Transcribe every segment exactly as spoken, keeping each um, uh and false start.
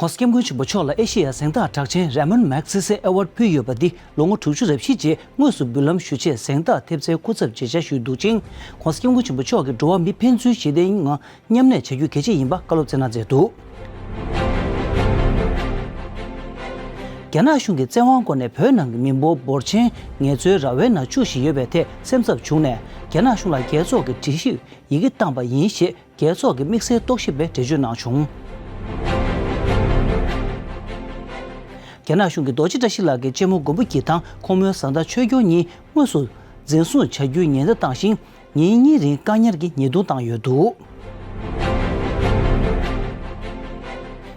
༸གོང་ས་༸སྐྱབས་མགོན་ཆེན་པོ་མཆོག་ལ་ཨེ་ཤེ་ཡ་གཟེངས་རྟགས་གྲགས་ཅན་Ramon Magsaysay Award་ཕུལ་ཡོད་པ་འདི་ལོ་ངོ་དྲུག་ཅུ་རེ་བཞི་རྗེས་དངོས་སུ་འབུལ་ལམ་ཞུ་ཆེད་གཟེངས་རྟགས་ཐེབས་རྩའི་སྐུ་ཚབ་བརྗེ་བྱ་ཞུས་འདུག་ཅིང་། ༸གོང་ས་༸སྐྱབས་མགོན་ཆེན་པོ་མཆོག་གིས་འགྲོ་བ་མི་ཕན་ཚུན་ཞི་བདེའི་ངང་མཉམ་གནས་བྱ་རྒྱུ་གལ་ཆེ་ཡིན་པ་བཀའ་སློབ་སྩལ་གནང་མཛད་འདུག། རྒྱ་ནག་གཞུང་གི་བཙན་དབང་སྒོ་ནས་བོད་ནང་གི་མི་འབོར་འབོར་ཆེན་ངལ་རྩོལ་ར་བའི་ནང་བཅུག་བཞིན་ཡོད་པའི་ཐད་སེམས་འཚབ་བྱུང་ནས། རྒྱ་ནག་གཞུང་ལ་རྒྱལ་ཚོགས་ཀྱི་སྒྲིག་གཞི་ཡི་གེ་བཏང་པ་ཡིན་ཞེས་རྒྱལ་ཚོགས་ཀྱི་དམིགས་བསལ་རྟོག་ཞིབ་པས་འགྲེལ་བརྗོད་གནང་བྱུང་། རྒྱ་ནག་གཞུང་གིས་རྡོ་རྗེ་བཀྲ་ཤིས་ལགས་ཀྱི་གཅེན་མོ་མགོན་པོ་སྐྱིད་དང་ཁོང་མོའི་བཟའ་ཟླ་ཆོས་སྐྱོང་གཉིས་དངོས་སུ་འཛིན་བཟུང་བྱ་རྒྱུའི་ཉེན་བརྡ་བཏང་ཞིང་། ཉིན་གཉིས་རིང་བཀག་ཉར་གྱི་ཉེས་རྡུང་བཏང་ཡོད་འདུག།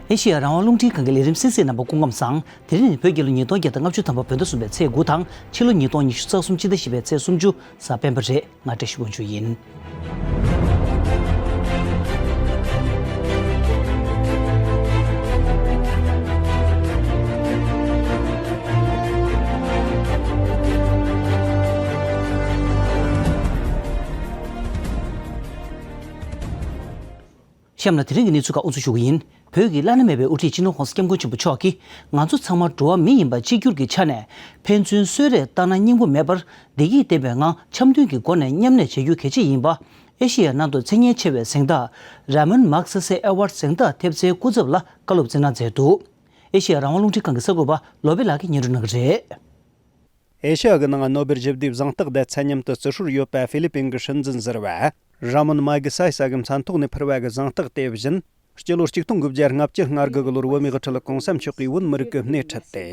ཨེ་ཤེ་ཡ་རང་དབང་རླུང་འཕྲིན་ཁང་གི་ལས་རིམ་གསན་གཟིགས་གནང་བར་སྐུ་ཁམས་བཟང་། དེ་རིང་ནི་བོད་རྒྱལ་ལོ་ཉིས་སྟོང་བརྒྱ་དང་ལྔ་བཅུ་ཐམ་པ་བོད་ཟླ་གསུམ་པའི་ཚེས་དགུ་དང་ཕྱི་ལོ་ཉིས་སྟོང་ཉི་ཤུ་རྩ་གསུམ་སྤྱི་ཟླ་བཞི་པའི་ཚེས་སུམ་ཅུ་གཟའ་སྤེན་པ་རེད། ང་བཀྲ་ཤིས་དབང་ཕྱུག་ཡིན། གཤམ་ལ་དེ་རིང་གི་གནས་ཚུལ་ཁག་དབུ་འཛུགས་ཞུ་གི་ཡིན། བོད་ཀྱི་བླ་ན་མེད་པའི་དབུ་ཁྲིད་སྤྱི་ནོར་༸གོང་ས་༸སྐྱབས་མགོན་ཆེན་པོ་མཆོག་གིས་ང་ཚོ་ཚང་མ་འགྲོ་བ་མི་ཡིན་པ་གཅིག་གྱུར་གྱི་ཆ་ནས་ཕན་ཚུན་གསོལ་རས་བཏབ་ན་སྙིང་པོ་མེད་པར་བདེ་སྐྱིད་ལྡན་པའི་ངང་འཆམ་མཐུན་གྱི་སྒོ་ནས་མཉམ་གནས་བྱེད་རྒྱུ་གལ་ཆེ་ཡིན་པ། ཨེ་ཤེ་ཡ་ནང་དུ་མཚན་སྙན་ཆེ་བའི་གཟེངས་རྟགས་Ramon Magsaysay Award་གཟེངས་རྟགས་ཐེབས་རྩའི་སྐུ་ཚབ་ལ་བཀའ་སློབ་སྩལ་གནང་མཛད་འདུག། ཨེ་ཤེ་ཡ་རང་དབང་རླུང་འཕྲིན་ཁང་གི་གསར་འགོད་པ་བློ་བྷེ་ལགས་ཀྱིས་སྙན་སྒྲོན་གནང་གི་རེད། ཨེ་ཤ་ཡ་གི་ནང་ནོ་སྦེལ་ཞི་བདེའི་གཟེངས་རྟགས་དེ་མཚན་མཉམ་དུ་རྩིས་སྲོལ་ཡོད་པ་ཧྥི་ལི་པིན་གྱི་སྲིད་འཛིན་ཟུར་པ་ར་མོན་མཱ་གི་སཱི་ས་གི་མཚན་ཐོག་ནས་ཕུལ་བ་གི་གཟེངས་རྟགས་དེ་བཞིན། སྤྱི་ལོ་ཆིག་སྟོང་དགུ་བརྒྱ་ལྔ་བཅུ་ང་དགུ་གི་ལོར་བོད་མིའི་དབུ་ཁྲིད་༸གོང་ས་མཆོག་གིས་བོད་མི་རིགས་ཀྱི་སྣེ་ཁྲིད་དེ།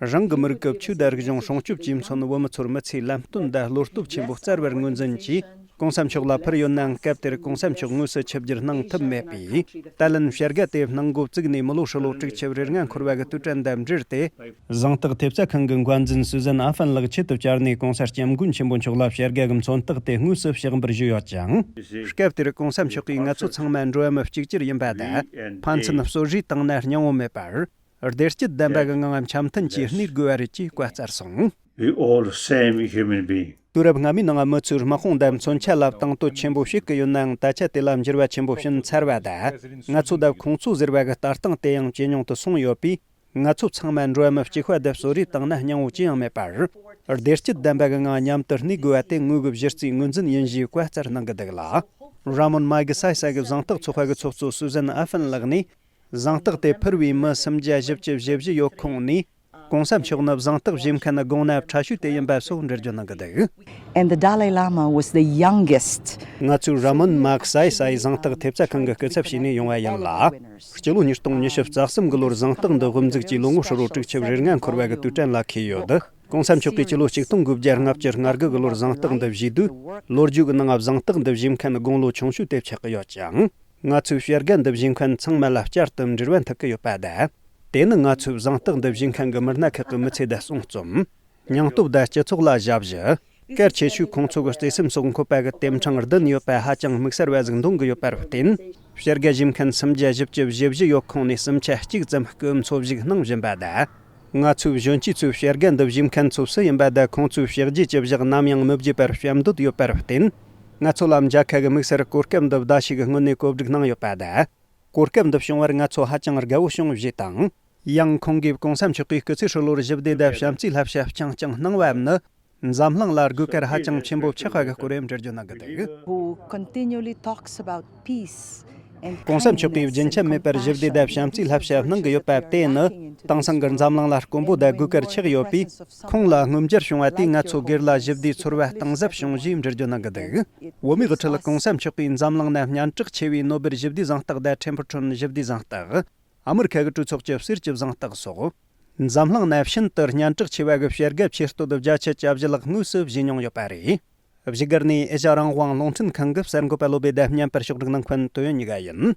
རང་གི་མི་རིགས་ཀྱི་ཆོས་དང་རིག་གཞུང་སྲུང་སྐྱོབ་ཀྱིས་མཚོན་བོད་མི་ཚོར་མི་ཚེའི་ལམ་སྟོན་དང་བློ་སྟོབས་ཆེན་པོ་སྩལ་བར་ངོས་འཛིན་གྱིས། ༸གོང་ས་མཆོག་ལ་ཕུལ་ཡོད་ནའང་སྐབས་དེར་༸གོང་ས་མཆོག་དངོས་སུ་ཆིབས་བསྒྱུར་གནང་ཐུབ་མེད་པས། ཏཱ་ལན་བྱ་དགའ་དེ་གནང་འགོ་བཙུགས་ནས་མི་ལོ་ཧྲིལ་ལོ་དྲུག་ཅུ་རེ་ལྔ་འཁོར་བ་གི་དུས་དྲན་དང་འབྲེལ་ཏེ། གཟེངས་རྟགས་ཐེབས་རྩ་ཁང་གི་འགན་འཛིན་སུ་ཟན་ཨ་ཧྥན་ལགས་ཆེད་དུ་བཅར་ནས་༸གོང་ས་༸སྐྱབས་མགོན་ཆེན་པོ་མཆོག་ལ་བྱ་དགའ་གི་མཚོན་རྟགས་དེ་དངོས་སུ་ཕྱག་འབུལ་ཞུས་ཡོད་ཅིང་། སྐབས་དེར་༸གོང་ས་མཆོག་གིས་ང་ཚོ་ཚང་མ་འགྲོ་བ་མི་གཅིག་གྱུར་ཡིན་པ་དང་། ཕན་ཚུན་རྩོད་རེས་བཏང་ན་སྙིང་བོ་མེད་པར། བདེ་སྐྱིད་ལྡན་པ་གི་ངང་འཆམ་མཐུན་གྱིས་གནས་དགོས་པ་རེད་ཅེས་བཀའ་སྩལ་སོང་། We all same human being. དུས་རབས་སྔ་མའི་ནང་མི་ཚོས་དམག་དཔུང་དང་མཚོན་ཆ་ལ་བཏང་དོད་ཆེན་པོ་བྱེད་ཀྱི་ཡོད་ནའང་ད་ཆ་དེ་ལ་འགྱུར་བ་ཆེན་པོ་ཕྱིན་ཚར་བ་དང་། ང་ཚོ་དང་ཁོང་ཚོ་ཟེར་བ་གི་ལྟ་སྟངས་དེ་ཡང་ཇེ་ཉུང་དུ་སོང་ཡོད་པས། ང་ཚོ་ཚང་མ་འགྲོ་བ་མི་གཅིག་པ་དང་རྩོད་རེས་བཏང་ན་སྙིང་བོ་ཅི་ཡང་མེད་པར། བདེ་སྐྱིད་ལྡན་པ་གི་ངང་མཉམ་དུ་གནས་དགོས་པ་དེ་དངོས་ཀྱི་གཞི་རྩའི་ངོས་འཛིན་ཡིན་ཞེས་བཀའ་སྩལ་གནང་གི་འདུག་ལ། ར་མོན་མཱ་གི་སཱི་ས་གི་གཟེངས་རྟགས་ཚོགས་པ་གི་ཚོགས་གཙོ་སུ་ཟན་ཨ་ཧྥན་ལགས་ནས། གཟེངས་རྟགས་དེ་ཕུལ་བའི་མི་སུམ་བརྒྱ་བཞི་བཅུ་ཞེ་བཞི་ཡོད་ཁོངས་ནས། ༸གོང་ས་མཆོག་ནི་གཟེངས་རྟགས་བཞེས་མཁན་དགུང་ན་ཕྲ་ཤོས་དེ་ཡིན་པ་སོགས་འགྲེལ་བརྗོད་གནང་གི་འདུག། And the Dalai Lama was the youngest. ང་ཚོས་ར་མོན་མཱ་གི་སཱི་ས་ཡི་གཟེངས་རྟགས་ཐེབས་རྩ་ཁང་གི་སྐུ་ཚབ་བྱས་ནས་ཡོང་བ་ཡིན་ལ། སྤྱི་ལོ་ཉིས་སྟོང་ཉི་ཤུ་རྩ་གསུམ་གི་ལོར་གཟེངས་རྟགས་འདི་དབུ་འཛུགས་ཀྱིས་ལོ་ངོ་ཧྲིལ་བོ་དྲུག་ཅུ་རེ་ལྔ་འཁོར་བ་གི་དུས་དྲན་ལ་འཁེལ་ཡོད། ༸གོང་ས་མཆོག་གིས་སྤྱི་ལོ་ཆིག་སྟོང་དགུ་བརྒྱ་ལྔ་བཅུ་ང་དགུ་གི་ལོར་གཟེངས་རྟགས་འདི་བཞེས་དུས། ལོ་རྒྱུས་ཀྱི་ནང་གཟེངས་རྟགས་འདི་བཞེས་མཁན་དགུང་ལོ་ཆུང་ཤོས་དེ་ཆགས་ཀྱི་ཡོད་ཅིང་། ང་ཚོས་བྱ་དགའ་འདི་བཞེས་མཁན་ཚང་མ་ལ་བསྐྱར་དུ་འབྲེལ་བ་འཐུག་གི་ཡོད་པ་དང་། དེ་ནི་ང་ཚོས་གཟེངས་རྟགས་འདི་བཞེས་མཁན་གྱི་མི་སྣ་ཁག་གི་མི་ཚེ་དང་གསུང་རྩོམ། སྙིང་སྟོབས་དང་སྤྱི་ཚོགས་ལ་ཞབས་ཞུ། གལ་ཆེ་ཤོས་ཁོང་ཚོ་གི་བརྩེ་སེམས་སོགས་འཁོད་པ་གི་དེབ་ཕྲེང་བདུན་ཡོད་པ་ཧ་ཅང་དམིགས་བསལ་བ་ཟིག་འདོན་གི་ཡོད་པར་བརྟེན། བྱ་དགའ་བཞེས་མཁན་སུམ་བརྒྱ་བཞི་བཅུ་ཞེ་བཞི་ཡོད་ཁོངས་ནས་སུམ་ཆ་གཅིག་ཙམ་སྐུ་འཚོ་བཞུགས་གནང་བཞིན་པ་དང་། ང་ཚོའི་གཞོན་སྐྱེས་ཚོས་བྱ་དགའ་འདི་བཞེས་མཁན་ཚོ་སུ་ཡིན་པ་དང་ཁོང་ཚོའི་བྱས་རྗེས་ཀྱི་བཞག་ནམ་ཡང་མི་བརྗེད་པར་བྱམས་འདོད་ཡོད་པར་བརྟེན། ང་ཚོ་ལ་མཇལ་ཁ་གི་དམིགས་བསལ་གོ་སྐབས་འདི་བརྡ་ཞིག་སྔོན་ནས་གོ་སྒྲིག་གནང་ཡོད་པ་དང་། གོ་སྐབས་འདི་བྱུང་བར་ང་ཚོ་ཧ་ཅང་དགའ་བོ་བྱུང་ཞེས་དང་། ཡང་ཁོང་གིས་༸གོང་ས་མཆོག་གིས་སྐུ་ཚེ་ཧྲིལ་བོར་ཞི་བདེ་དང་བྱམས་བརྩེའི་བསླབ་བྱ་རྐྱང་རྐྱང་གནང་བའམ་ནི། འཛམ་གླིང་ལ་དགོས་གལ་ཧ་ཅང་ཆེན་པོ་ཆགས་པ་གི་སྐོར་ཡང་འགྲེལ་བརྗོད་གནང་གི་འདུག། Who continually talks about peace and ༸གོང་ས་མཆོག་གིས་རྒྱུན་ཆད་མེད་པར་ཞི་བདེ་དང་བྱམས་བརྩེའི་བསླབ་བྱ་གནང་གི་ཡོད་པ་དེ་ནི་དེང་སང་གི་འཛམ་གླིང་ལ་དཀོན་པོ་དང་དགོས་གལ་ཆགས་ཡོད་པས། ཁོང་ལ་མངོན་འགྱུར་བྱུང་བ་དེས་ང་ཚོ་སྒེར་ལ་ཞི་བདེའི་ཚོར་བ་གཏིང་ཟབ་བྱུང་ཞེས་འགྲེལ་བརྗོད་གནང་གི་འདུག། བོད་མིའི་དབུ་ཁྲིད་༸གོང་ས་མཆོག་གིས་འཛམ་གླིང་ན་སྙན་གྲགས་ཆེ་བའི་ནོ་སྦེལ་ཞི་བདེའི་གཟེངས་རྟགས་དང་ཁྲེན་ཕུ་ཁྲོན་ཞི་བདེའི་གཟེངས་རྟགས། ཨ་མི་རི་ཁ་གི་གྲོས་ཚོགས་ཀྱི་གསེར་གྱི་གཟེངས་རྟགས་སོགས། འཛམ་གླིང་ན་ཤིན་ཏུ་སྙན་གྲགས་ཆེ་བ་གི་བྱ་དགའ་ཆེ་བསྟོད་བརྒྱ་ཆ་བཅུ་བཞི་ལྷག་དངོས་སུ་བཞེས་མྱོང་ཡོད་པ་རེད། བཞུགས་སྒར་ནས་ཨེ་ཤ་ཡ་རང་དབང་རླུང་འཕྲིན་ཁང་གི་གསར་འགོད་པ་བློ་བྷེ་དང་མཉམ་པར་ཕྱོགས་སྒྲིག་གནང་མཁན་ཏོ་ཡོན་ཉི་ག་ཡིན།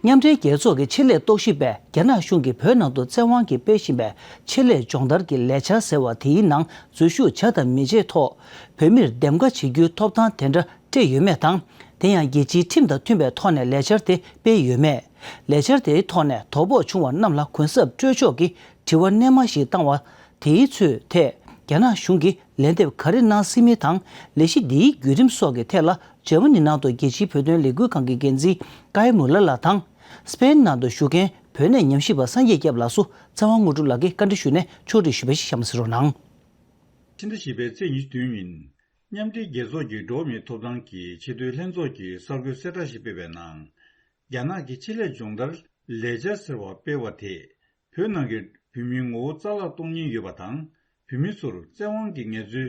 མཉམ་འབྲེལ་རྒྱལ་ཚོགས་ཀྱི་ཆེད་ལས་རྟོག་ཞིབ་པས་རྒྱ་ནག་གཞུང་གིས་བོད་ནང་དུ་བཙན་དབང་གིས་སྤེལ་བཞིན་པའི་ཆེད་ལས་སྦྱོང་བརྡར་གྱི་ལས་འཆར་ཟེར་བ་དེའི་ནང་འཛུལ་ཞུགས་བྱ་དང་མི་བྱའི་ཐོག་བོད་མིར་འདེམས་ཀ་བྱེད་རྒྱུའི་ཐོབ་ཐང་དེ་འདྲ་སྤྲད་ཡོད་མེད་དང་། དེ་ཡང་རྒྱལ་སྤྱིའི་ཁྲིམས་དང་མཐུན་པའི་ཐོག་ནས་ལས་འཆར་དེ་སྤེལ་ཡོད་མེད། ལས་འཆར་དེའི་ཐོག་ནས་དོ་ཕོག་བྱུང་བ་རྣམས་ལ་གུན་གསབ་སྤྲོད་ཕྱོགས་ཀྱི་དྲི་བ་རྣལ་མ་ཞིག་བཏང་བ་དེའི་ཚོད་ཐད། རྒྱ་ནག་གཞུང་གིས་ལན་འདེབས་ག་རེ་གནང་སྲིད་མིན་དང་། ལས་གཞི་འདིའི་བརྒྱུད་རིམ་སོགས་ཀྱི་ཐད་ལ་འཇར་མ་ནི་ནང་དུ་རྒྱལ་སྤྱིའི་བོད་དོན་ལས་འགུལ་ཁང་གི་འགན་འཛིན་ཀའི་མུ་ལར་ལགས་དང་། སྤེན་ནང་དུ་བཞུགས་མཁན་ བོད་གནས་ཉམས་ཞིབ་པ་སངས་རྒྱས་སྐྱབས་ལགས་སུ་ཚེ་དབང་དངོས་གྲུབ་ལགས་ཀྱིས་བཀའ་འདྲི་ཞུས་ནས་ཕྱོགས་སྒྲིག་ཞུས་པ་ཞིག་གཤམ་གསལ་རོགས་གནང་། ཕྱི་ཟླ་བཞི་པའི་ཚེས་ཉི་ཤུ་བདུན་ཉིན། མཉམ་འབྲེལ་རྒྱལ་ཚོགས་ཀྱི་འགྲོ་བ་མིའི་ཐོབ་ཐང་གི་ཆེས་མཐོའི་ལྷན་ཚོགས་ཀྱིས་གསར་འགོད་གསལ་བསྒྲགས་ཤིག་སྤེལ་བའི་ནང་། རྒྱ་ནག་གི་ཆེད་ལས་སྦྱོང་བརྡར་ལས་འཆར་ཟེར་བ་སྤེལ་བ་དེས། བོད་ནང་གི་བོད་མིའི་ངོ་བོ་རྩ་བརླག་གཏོང་ཉེན་ཡོད་པ་དང་། བོད་མི་ཚོར་བཙན་དབང་གིས་ངལ་རྩོལ་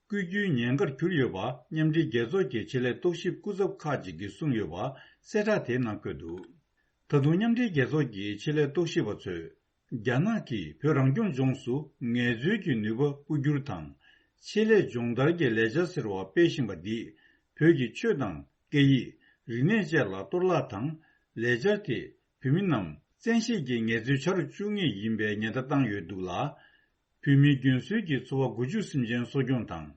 བསྐུལ་རྒྱུའི་ཉེན་ཁར་གྱུར་ཡོད་པ། མཉམ་འབྲེལ་རྒྱལ་ཚོགས་ཀྱི་ཆེད་ལས་རྟོག་ཞིབ་སྐུ་ཚབ་ཁག་ཅིག་གིས་གསུངས་ཡོད་པ་གསལ་བསྒྲགས་དེའི་ནང་བཀོད་འདུག་ད་དུང་མཉམ་འབྲེལ་རྒྱལ་ཚོགས་ཀྱི་ཆེད་ལས་རྟོག་ཞིབ་པ་ཚོས། རྒྱ་ནག་གིས་བོད་རང་སྐྱོང་ལྗོངས་སུ་ངལ་རྩོལ་གྱི་ནུས་པ་སྤོ་སྒྱུར་དང་། ཆེད་ལས་སྦྱོང་བརྡར་གྱི་ལས་འཆར་ཟེར་བ་སྤེལ་བཞིན་པ་འདིས། བོད་ཀྱི་ཆོས་དང་སྐད་ཡིག་རིག་གནས་བཅས་ལ་གཏོར་བརླག་དང་། ལས་འཆར་དེས་བོད་མི་རྣམས་བཙན་ཤེད་ཀྱིས་ངལ་རྩོལ་བྱ་རུ་བཅུག་ངེས་ཡིན་པའི་ཉེན་བརྡ་བཏང་ཡོད་འདུག་ལ། བོད་མིའི་རྒྱུན་སྲོལ་གྱི་འཚོ་བ་སྒོ་ཕྱུགས་སེམས་ཅན་གསོ་སྐྱོང་དང་།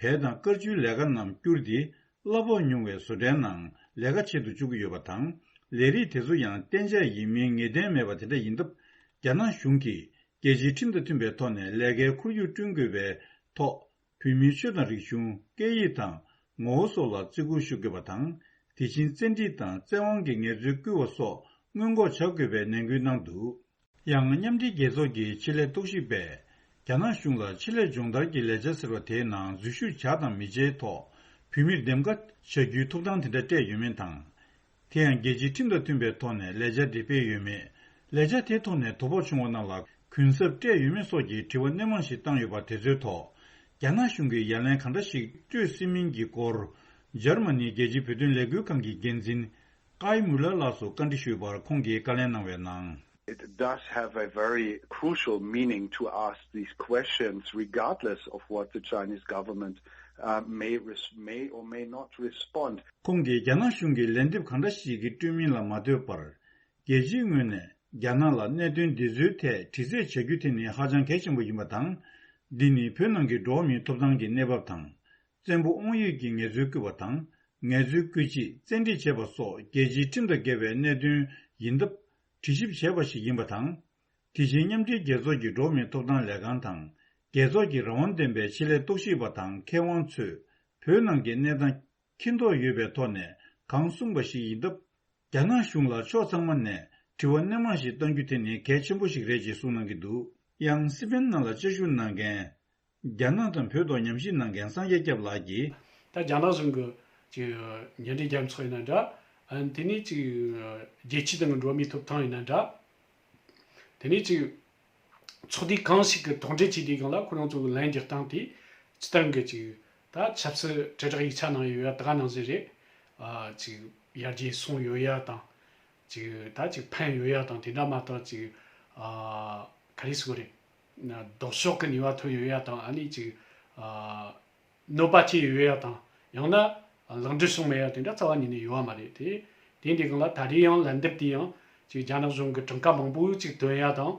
བལ་དང་དཀར་ཆུའི་ལས་ཀ་རྣམས་བསྐྱུར་ཏེ། གླ་ཕོགས་ཉུང་བའི་བཟོ་གྲྭའི་ནང་ལས་ཀ་བྱེད་དུ་བཅུག་གི་ཡོད་པ་དང་། ལས་རིགས་དེ་ཚོ་ཡང་གཏན་འཇགས་ཡིན་མིན་ངེས་གཏན་མེད་པ་དེ་འདྲ་ཡིན་སྟབས། རྒྱ་ནག་གཞུང་གིས་རྒྱལ་སྤྱིའི་ཁྲིམས་དང་མཐུན་པའི་ཐོག་ནས་ལས་ཀའི་ཁོར་ཡུག་བསྐྲུན་དགོས་པའི་ཐོག་བོད་མིའི་ཆོས་དང་རིག་གཞུང་། སྐད་ཡིག་དང་ངོ་བོ་སོགས་ལ་བརྩི་བཀུར་ཞུ་དགོས་པ་དང་། དེ་བཞིན་བཙན་ཁྲིད་དང་བཙན་དབང་གིས་ངལ་རྩོལ་བསྐུལ་བ་སོགས་སྔོན་འགོག་བྱ་དགོས་པའི་ནན་སྐུལ་གནང་འདུག་ཡང་། མཉམ་འབྲེལ་རྒྱལ་ཚོགས་ཀྱི་ཆེད་ལས་རྟོག་ཞིབ་པས། རྒྱ་ནག་གཞུང་ལ་ཆེད་ལས་སྦྱོང་བརྡར་གྱི་ལས་འཆར་ཟེར་བ་དེའི་ནང་འཛུལ་ཞུགས་བྱ་དང་མི་བྱའི་ཐོག་བོད་མིར་འདེམས་ཀ་བྱ་རྒྱུའི་ཐོབ་ཐང་དེ་འདྲ་སྤྲད་ཡོད་མེད་དང་། དེ་ཡང་རྒྱལ་སྤྱིའི་ཁྲིམས་དང་མཐུན་པའི་ཐོག་ནས་ལས་འཆར་དེ་སྤེལ་ཡོད་མེད། ལས་འཆར་དེའི་ཐོག་ནས་དོ་ཕོག་བྱུང་བ་རྣམས་ལ་གུན་གསབ་སྤྲད་ཡོད་མེད་སོགས་ཀྱི་དྲི་བ་སྣེ་མང་ཞིག་བཏང་ཡོད་པ་དེ་ཚོའི་ཐོག་རྒྱ་ནག་གཞུང་གིས་ཡ་ལན་གང་འདྲ་ཞིག་སྤྲོད་སྲིད་མིན་གྱི་སྐོར། འཇར་མ་ནིའི་རྒྱལ་སྤྱིའི་བོད་དོན་ལས་འགུལ་ཁང་གི་འགན་འཛིན། ཀའི་མུ་ལར་ལགས་སུ་བཀའ་འདྲི་ཞུས་པར། ཁོང་གིས་བཀའ་ལན་གནང་བའི་ནང་། It does have a very crucial meaning to ask these questions, regardless of what the Chinese government, uh, may res- may or may not respond. ཁོང་གིས་རྒྱ་ནག་གཞུང་གིས་ལན་འདེབས་གང་འདྲ་ཞིག་གི་སྤྲོད་མིན་ལ་མ་ལྟོས་པར། རྒྱལ་སྤྱིའི་ངོས་ནས་རྒྱ་ནག་ལ་གནད་དོན་འདི་ཚོའི་ཐད་དྲི་རྩད་བྱ་རྒྱུ་དེ་ནི་ཧ་ཅང་གལ་ཆེན་པོ་ཡིན་པ་དང་། འདི་ནི་བོད་ནང་གི་འགྲོ་བ་མིའི་ཐོབ་ཐང་གི་གནས་བབ་དང་། བཙན་པོ་དབང་ཡོད་ཀྱིས་ངལ་རྩོལ་བསྐུལ་བ་དང་། ངལ་རྩོལ་བསྐུལ་ཆེད་བཙན་ཁྲིད་བྱས་པ་སོགས་རྒྱལ་སྤྱིའི་ཁྲིམས་དང་འགལ་བའི་གནད་དོན་ཡིན་སྟབས། དྲི་ཞིབ་བྱས་པ་ཞིག་ཡིན་པ་དང་། དེ་བཞིན་མཉམ་འབྲེལ་རྒྱལ་ཚོགས་ཀྱི་འགྲོ་བ་མིའི་ཐོབ་ཐང་ལས་ཁང་དང་། རྒྱལ་ཚོགས་ཀྱི་རང་དབང་ལྡན་པའི་ཆེད་ལས་རྟོག་ཞིབ་པ་དང་མཁས་དབང་ཚོས་བོད་ནང་གི་གནས་སྟངས་མཁྱེན་རྟོགས་ཡོད་པའི་ཐོག་ནས་གང་གསུངས་པ་ཞིག་ཡིན་སྟབས། རྒྱ་ནག་གཞུང་ལ་ཕྱོགས་ཚང་མ་ནས་དྲི་བ་སྣེ་མང་ཞིག་གཏང་རྒྱུ་དེ་ནི་གལ་ཆེན་པོ་ཞིག་རེད་ཅེས་གསུངས་གནང་གི་འདུག་ཡང་སི་པན་ནང་ལ་བཅའ་བཞུགས་གནང་མཁན། རྒྱ་ནག་དང་བོད་ཐོག་ཉམས་ཞིབ་གནང་མཁན་སངས་རྒྱས་སྐྱབས་ལགས་ཀྱིས། ད་རྒྱ་ནག་གཞུང་གི་ཅིག་མཉམ་འབྲེལ་རྒྱལ་ཚོགས་ཡིན་ན་འདྲ། ཨ་དེ་ནས་ཅིག་རྒྱལ་སྤྱིའི་སྟེང་གི་འགྲོ་བ་མིའི་ཐོབ་ཐང་ཡིན་ན་འདྲ། དེ་ནས་ཅིག་ཚོགས་སྡེ་གང་ཞིག་གིས་དོགས་འདྲི་བྱས་དུས་སྒང་ལ་ཁོ་རང་ཚོ་གི་ལན་རྒྱག་སྟངས་དེ་སྤྱིར་བཏང་གི་ཅིག་ད་ཆབ་སྲིད་དྲིལ་བསྒྲགས་ཡིག་ཆ་ནང་ཡོད་ཡ་དེ་ག་ནང་བཞིན་རེད། ཨ་ཅིག་ཡར་རྒྱས་སོང་ཡོད་ཡ་དང་། ཅིག་ད་ཅིག་ཕན་ཡོད་ཡ་དང་དེ་འདྲ་མ་གཏོགས་ཅིག་ཨ་ག་རེ་ཟེར་དགོས་རེད། ལྡོག་ཕྱོགས་ཀྱི་ནུས་པ་ཐོན་ཡོད་ཡ་དང་ཨ་ནི་ཅིག་ཨ་གནོད་པ་སྐྱེལ་ཡོད་ཡ་དང་ཡང་ན་ལེགས་འགྲུབ་བྱུང་མེད་ཡ་དེ་འདྲ་རྩ་བ་ཉིད་ནས་ཡོད་བ་མ་རེད་དེ། དེ་འདི་སྒང་ལ་ད་རེས་ཡང་ལན་འདེབས་དེ་ཡང་ཅིག་རྒྱ་ནག་གཞུང་གི་གྲངས་ཀ་མང་པོ་ཅིག་བཏོན་ཡ་དང་།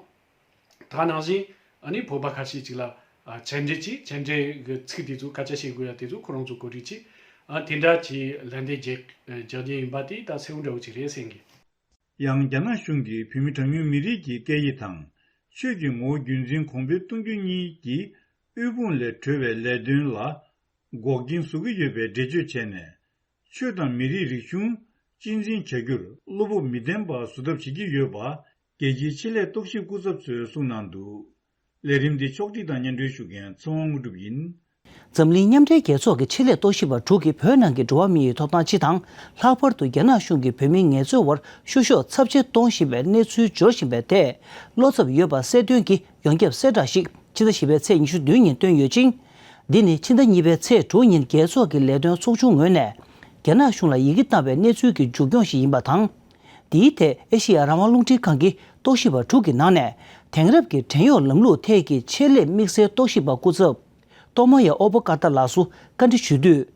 ད་ནང་བཞིན་ཨ་ནི་བོད་པ་ཁ་ཤས་ཅིག་ལ་ཨ་མཆན་འགྲེལ་གྱིས་མཆན་འགྲེལ་གྱི་ཚིག་དེ་ཚོ་སྐད་ཆ་བཤད་དགོས་ཡ་དེ་ཚོ་ཁོ་རང་ཚོ་གོ་སྒྲིག་གྱིས་ཨ་དེ་འདྲ་གྱིས་ལན་འདེབས་རྒྱག་རྒྱག་རྒྱུ་ཡིན་པ་དེ་ད་གསལ་བོ་འདྲ་བོ་ཅིག་རེད་གསུང་གི། ཡང་རྒྱ་ནག་གཞུང་གིས་བོད་མི་གྲངས་ཉུང་མི་རིགས་ཀྱི་སྐད་ཡིག་དང་། ཆོས་ཀྱི་ངོ་བོ་རྒྱུན་འཛིན་གོང་འཕེལ་གཏོང་རྒྱུ་གཉིས་ཀྱི་དབུལ་ཕོངས་ལས་གྲོལ་བའི་ལས་དོན་ལ་འགོག་རྐྱེན་བཟོ་གི་ཡོད་པའི་འགྲེལ་བརྗོད་བྱས་ནས། ཆོས་དང་མི་རིགས་རིག་གཞུང་གཅེས་འཛིན་བྱ་རྒྱུར་བློ་སྤོབས་མི་ལྡན་པ་བཟོ་ཐབས་བྱེད་ཀྱི་ཡོད་པ། རྒྱལ་སྤྱིའི་ཆེད་ལས་རྟོག་ཞིབ་སྐུ་ཚབ་ཚོས་གསུངས་གནང་འདུག་ལས་རིམ་འདི་ཕྱོགས་སྒྲིག་དང་སྙན་སྒྲོན་ཞུ་མཁན་ཚེ་དབང་དངོས་གྲུབ་ཡིན། འཛམ་གླིང་མཉམ་འབྲེལ་རྒྱལ་ཚོགས་ཀྱི་ཆེད་ལས་རྟོག་ཞིབ་པ་དྲུག་གིས་བོད་ནང་གི་འགྲོ་བ་མིའི་ཐོབ་ཐང་སྤྱི་དང་། ལྷག་པར་དུ་རྒྱ་ནག་གཞུང་གིས་བོད་མིའི་ངལ་རྩོལ་བར་བཤུ་གཞོག་ཚབས་ཆེ་གཏོང་བཞིན་པའི་གནས་ཚུལ་འབྱོར་བཞིན་པའི་ཐད་བློ་འཚབ་ཡོད་པ་གསལ་སྟོན་གྱི་ཡོངས་ཁྱབ་གསལ་བསྒྲགས་ཤིག་ཕྱི་ཟླ་བཞི་པའི་ཚེས་ཉི་ཤུ་བདུན་ཉིན་བཏོན་ཡོད་ཅིང་། འདི་ནི་ཕྱི་ཟླ་གཉིས་པའི་ཚེས་དྲུག་ཉིན་རྒྱལ་ཚོགས་ཀྱི་ལས་དོན་ཚོགས་ཆུང་ངོས་ནས་རྒྱ་ནག་གཞུང་ལ་ཡི་གེ་བཏང་བའི་གནས་ཚུལ་གྱི་མཇུག་སྐྱོང་ཞིག་ཡིན་པ་དང་། འདིའི་ཐད་ཨེ་ཤེ་ཡ་རང་དབང་རླུང་འཕྲིན་ཁང་གི་རྟོག་ཞིབ་པ་དྲུག་གི་ནང་ནས་དེང་རབས་ཀྱི་བྲན་གཡོག་ལམ་ལུགས་ཐད་ཀྱི་ཆེད་ལས་དམིགས་བསལ་རྟོག་ཞིབ་པ་སྐུ་ཚབ་ཏོ་མོ་ཡ་ཨོ་པོ་ཀ་ཏ་ལགས་སུ་བཀའ་འདྲི་ཞུས་དུས།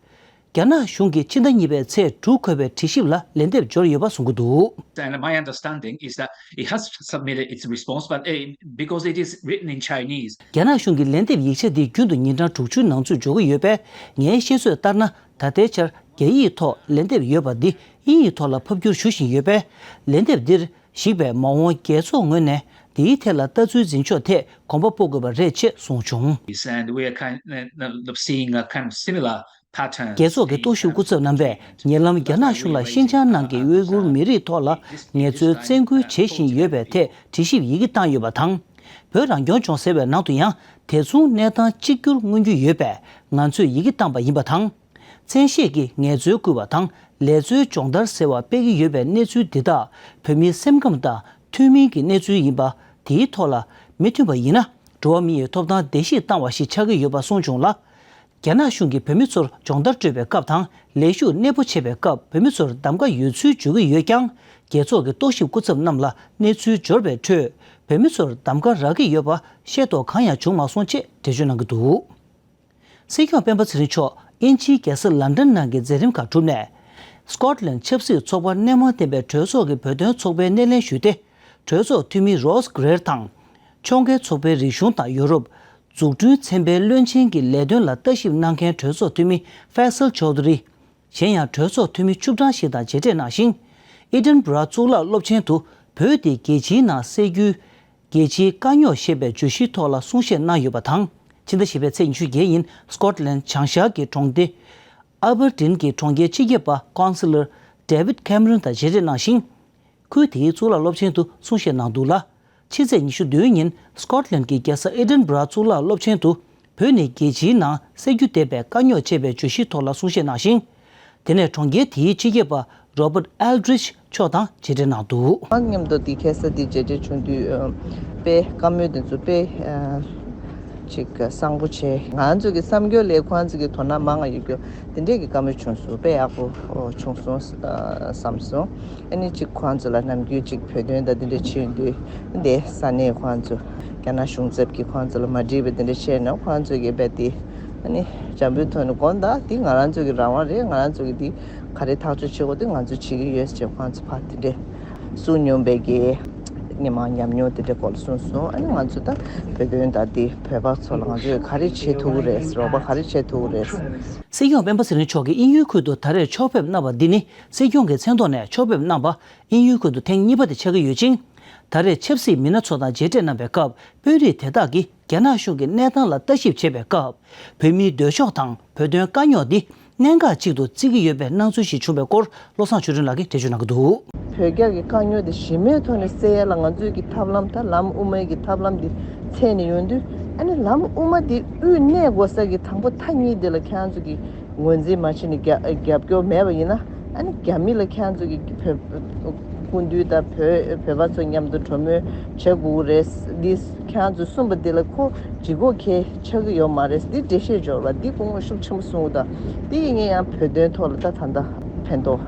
རྒྱ་ནག་གཞུང་གིས་ཕྱི་ཟླ་གཉིས་པའི་ཚེས་དྲུག་འཁོད་པའི་དྲི་ཞིབ་ལ་ལན་འདེབས་འབྱོར་ཡོད་པ་གསུང་གི་འདུག And my understanding is that it has submitted its response, but uh, because it is written in Chinese. རྒྱ་ནག་གཞུང་གི་ལན་འདེབས་ཡིག་ཆ་འདི་རྒྱུན་དུ་ཉིན་གྲངས་དྲུག་ཅུའི་ནང་ཚུད་འབྱོར་གྱི་ཡོད་པས། ངའི་ཤེས་ཚོད་ལྟར་ན། ད་ལྟའི་ཆར་རྒྱ་ཡིག་ཐོག་ལན་འདེབས་ཡོད་པ་འདི་དབྱིན་ཡིག་ཐོག་ལ་ཕབ་བསྒྱུར་ཞུ་བཞིན་ཡོད་པས། ལན་འདེབས་འདིར་གཞིགས་པའི་མ་འོངས་རྒྱལ་ཚོགས་ངོས་ནས་འདིའི་ཐད་ལ་ལྟ་ཚུལ་འཛིན་ཕྱོགས་ཐད་གོམ་པ་སྤོ་དགོས་པ་རེད་ཅེས་གསུངས་བྱུང་། And we are kind of seeing a kind of similar རྒྱལ་ཚོགས་ཀྱི་རྟོག་ཞིབ་སྐུ་ཚབ་རྣམ་པས་ཉེ་ལམ་རྒྱ་ནག་གཞུང་ལ་ཤིན་ཅང་ནང་གི་ཝེ་གུར་མི་རིགས་ཐོག་ལ་ངལ་རྩོལ་བཙན་སྐུལ་བྱེད་བཞིན་ཡོད་པའི་ཐད་དྲི་ཞིབ་ཡི་གེ་བཏང་ཡོད་པ་དང་། བོད་རང་སྐྱོང་ལྗོངས་ཟེར་བའི་ནང་དུ་ཡང་དེ་མཚུངས་གནས་སྟངས་གཅིག་གྱུར་མངོན་རྒྱུ་ཡོད་པས་ང་ཚོས་ཡི་གེ་བཏང་པ་ཡིན་པ་དང་། བཙན་ཤེད་ཀྱིས་ངལ་རྩོལ་བསྐུལ་བ་དང་ལས་རྩོལ་སྦྱོང་བརྡར་ཟེར་བ་སྤེལ་གྱི་ཡོད་པའི་གནས་ཚུལ་འདི་དག་བོད་མིའི་སེམས་ཁམས་དང་མཐུན་མིན་གྱི་གནས་ཚུལ་ཡིན་པ། དེའི་ཐོག་ལ་མི་མཐུན་པ་ཡིན་ན་འགྲོ་བ་མི་ཡི་ཐོབ་ཐང་བརྡལ་བཤིག་བཏང་བ་ཞིག་ཆགས་ཀྱི་ཡོད་པ་གསུངས་བྱུང་ལ། རྒྱ་ནག་གཞུང་གིས་བོད་མི་ཚོར་སྦྱོང་བརྡར་སྤྲོད་པའི་སྐབས་དང་ལས་ཞུགས་གནས་སྤོ་བྱེད་པའི་སྐབས་བོད་མི་ཚོར་གདམ་ག་ཡོད་ཚུལ་བརྗོད་ཀྱི་ཡོད་ཀྱང་། རྒྱལ་ཚོགས་ཀྱི་རྟོག་ཞིབ་སྐུ་ཚབ་རྣམས་ལ་གནས་ཚུལ་འབྱོར་བའི་ཁྲོད་བོད་མི་ཚོར་གདམ་ག་རག་གི་ཡོད་པ་ཤེས་རྟོགས་གང་ཡང་བྱུང་མ་སོང་ཅེས་འགྲེལ་བརྗོད་གནང་གི་འདུག། སྲིད་སྐྱོང་སྤེན་པ་ཚེ་རིང་མཆོག་དབྱིན་ཇིའི་རྒྱལ་ས་ལན་ཀྲན་ནང་གི་མཛད་རིམ་ཁག་གྲུབ་ནས། སྐོཊ་ལན་ཆབ་སྲིད་ཚོགས་པར་སྣེ་མང་འདེམས་པའི་གྲོས་ཚོགས་ཀྱི་བོད་དོན་ཚོགས་པའི་སྣེ་ལེན་ཞུས་ཏེ། གྲོས་ཚོགས་འཐུས་མི་རོས་གྷི་རེར་དང་། ཕྱོགས་འགལ་ཚོགས་པའི་རིག་གཞུང་དང་ཡོ་རོབ། འཛུགས་སྐྲུན་ཚན་པའི་བློན་ཆེན་གྱི་ལས་དོན་ལ་ལྟ་ཞིབ་གནང་མཁན་གྲོས་ཚོགས་འཐུས་མི་ཧྥེ་སལ་ཆོ་དྷུ་རི། གཞན་ཡང་གྲོས་ཚོགས་འཐུས་མི་བཅུ་གྲངས་ཤིག་དང་མཇལ་འཕྲད་གནང་ཞིང་། ཨི་ཏན་སྦུ་ར་གཙུག་ལག་སློབ་ཆེན་དུ་བོད་དེ་རྒྱལ་སྤྱིའི་ནང་གསལ་རྒྱུའི། རྒྱལ་སྤྱིའི་དཀའ་རྙོག་ཞེས་པའི་བརྗོད་གཞིའི་ཐོག་ལ་གསུང་བཤད་གནང་ཡོད་པ་དང་། ཕྱི་ཟླ་བཞི་པའི་ཚེས་ཉི་ཤུ་བརྒྱད་ཉིན་སྐོཊ་ལན་བྱང་ཤར་གྱི་གྲོང་སྡེ། ཨ་བར་ཏིན་གྱི་གྲོང་ཁྱེར་སྤྱི་ཁྱབ་པ་ཀོན་སི་ལར་ཌེ་བིད་ཁེམ་རོན་དང་མཇལ་འཕྲད་གནང་ཞིང་། ཁུལ་དེའི་གཙུག་ལག་སློབ་ཆེན་དུ་གསུང་བཤད་གནང་འདུག་ལ། ཕྱི་ཚེས་ཉི་ཤུ་བདུན་ཉིན་སྐོཊ་ལན་གྱི་རྒྱལ་ས་ཨེ་ཌིན་སྦུ་ར་གཙུག་ལག་སློབ་ཆེན་དུ་བོད་ནི་རྒྱལ་སྤྱིའི་ནང་གསལ་རྒྱུ་བསྡད་པའི་དཀའ་རྙོག་ཅེས་པའི་བརྗོད་གཞིའི་ཐོག་ལ་གསུང་བཤད་གནང་ཞིང་། དེ་ནས་གྲོང་ཁྱེར་དེའི་སྤྱི་ཁྱབ་པ་རོ་བརྟ་ཨེལ་ཌི་རིཆ་མཆོག་དང་མཇལ་འཕྲད་གནང་འདུག། མཉམ་དུ་དེ་ཁ་སང་དེ་མཇལ་འཕྲད་བྱུང་དུས་དཔེ་བཀའ་མོལ་དེ་ཚོ་དཔེ་ཅིག་བཟང་པོ་བྱས། ང་ཚོ་གི་བསམ་རྒྱུ་ལས་ཁོང་ཚོ་གི་དོ་སྣང་མང་བ་ཡོད་རྒྱུ་དེ་འདྲས་ཀྱི་བཀའ་མོལ་བྱུང་སོང་། དཔེ་ཡག་པོ་བྱུང་སོང་བསམ་སོང་། ཨ་ནི་ཅིག་ཁོང་ཚོ་ལ་ནམ་རྒྱུན་ཅིག་བོད་དོན་དང་དེ་འདྲ་བྱེད་ཡོང་དུས་འདི་ས་གནས་ཁོང་ཚོ་རྒྱ་ནག་གཞུང་ཚབ་ཀྱིས་ཁོང་ཚོ་ལ་མ་འགྲིག་པ་དེ་འདྲ་བཤད་ན་ཁོང་ཚོ་གིས་རྦད་དེ་ཨ་ནི་འཇམ་པོའི་ཐོག་ནས་དགོངས་དག་འདི་ང་རང་ཚོ་གི་རང་དབང་རེད། ང་རང་ཚོ་གི་འདི་ག་རེ་ཐག་གཅོད་བྱེད་དགོས་འདི་ང་ཚོ་བྱེད་ཀྱི་ཡོད་ཅེས་ཁོང་ཚོ་ཕར་དེ་འདྲས་གསུང་མྱོང་བའི་གི་སྔོན་མ་ཉམས་མྱོང་དེ་འདྲའི་སྐོར་ལ་གསུངས་སོང་། ཨ་ནི་ང་ཚོ་ད་བོད་དོན་དང་འདི་བོད་པ་ཚོ་ལ་ང་ཚོས་ག་རེ་བྱེད་ཐུབ་ཀྱི་རེད། རོགས་པ་ག་རེ་བྱེད་ཐུབ་ཀྱི་རེད། སྲིད་སྐྱོང་སྤེན་པ་ཚེ་རིང་མཆོག་གིས་དབྱིན་ཡུལ་ཁུལ་དུ་ད་རེས་ཕྱོགས་ཕེབས་གནང་བ་འདི་ནི་སྲིད་སྐྱོང་གི་མཚན་ཐོག་ནས་ཕྱོགས་ཕེབས་གནང་བ་དབྱིན་ཡུལ་ཁུལ་དུ་ཐེངས་གཉིས་པ་དེ་ཆགས་ཀྱི་ཡོད་ཅིང་། ད་རེས་ཆབ་སྲིད་མི་སྣ་ཚོ་དང་མཇལ་འཕྲད་གནང་བའི་སྐབས་དཔོན་རིགས་དེ་དག་གིས་རྒྱ་ནག་གཞུང་གི་གནས་སྟངས་ལ་ལྟ་ཞིབ་བྱེད་པའི་སྐབས། བོད་མིའི་འདོད་ཕྱོགས་དང་བོད་དོན་དཀའ་རྙོག་འདི་གནད་འགག་ཅིག་ཏུ་བརྩི་གི་ཡོད་པའི་སྣང་ཚུལ་ཞིག་བྱུང་བའི་སྐོར་བློ་བཟང་ཆོས་སྒྲོན་ལགས་ཀྱིས་འགྲེལ་བརྗོད་གནང་གི་འདུག། བོད་རྒྱ་གི་དཀའ་རྙོག་འདི་གཞི་མེད་ཐོག་ནས་སེལ་ཡ་ལ་ང་ཚོས་ཀྱི་ཐབས་ལམ་དང་ལམ་དབུ་མའི་གི་ཐབས་ལམ་འདི་འཚོལ་ནས་ཡོང་དུས། ཨ་ནི་ལམ་དབུ་མ་འདི་དབུས་གནས་དགོས་ས་གི་དང་པོ་མཐའ་གཉིས་འདི་ལ་ཁྱེད་རང་ཚོ་གི་ངོས་འཛིན་མ་བྱས་ནས་རྒྱ་རྒྱབ་སྐྱོར་མེད་པ་ཡིན་ན། ཨ་ནི་རྒྱ་མི་ལ་ཁྱེད་རང་ཚོ་གི་བོད་སྐུ་མདུན་དང་བོད་བོད་པ་ཚོ་མཉམ་དུ་གྲོས་མོལ་བྱེད་དགོས་ཀྱི་རེད། འདི་ཁྱེད་རང་ཚོས་གསུངས་པ་འདི་ལ་ཁོ་ལྗིད་ཁོག་གལ་ཆགས་ཀྱི་ཡོད་མ་རེད། འདི་འགྲེལ་བཤད་འབྱོར་བ་འདི་སྐུ་ངོ་ཤུགས་ཆེན་པོ་གསུངས་དང་། འདི་ངས་ཡང་བོད་དོན་ཐོག་ལ་ད་ད་ལྟ་ཕན་ཐོགས་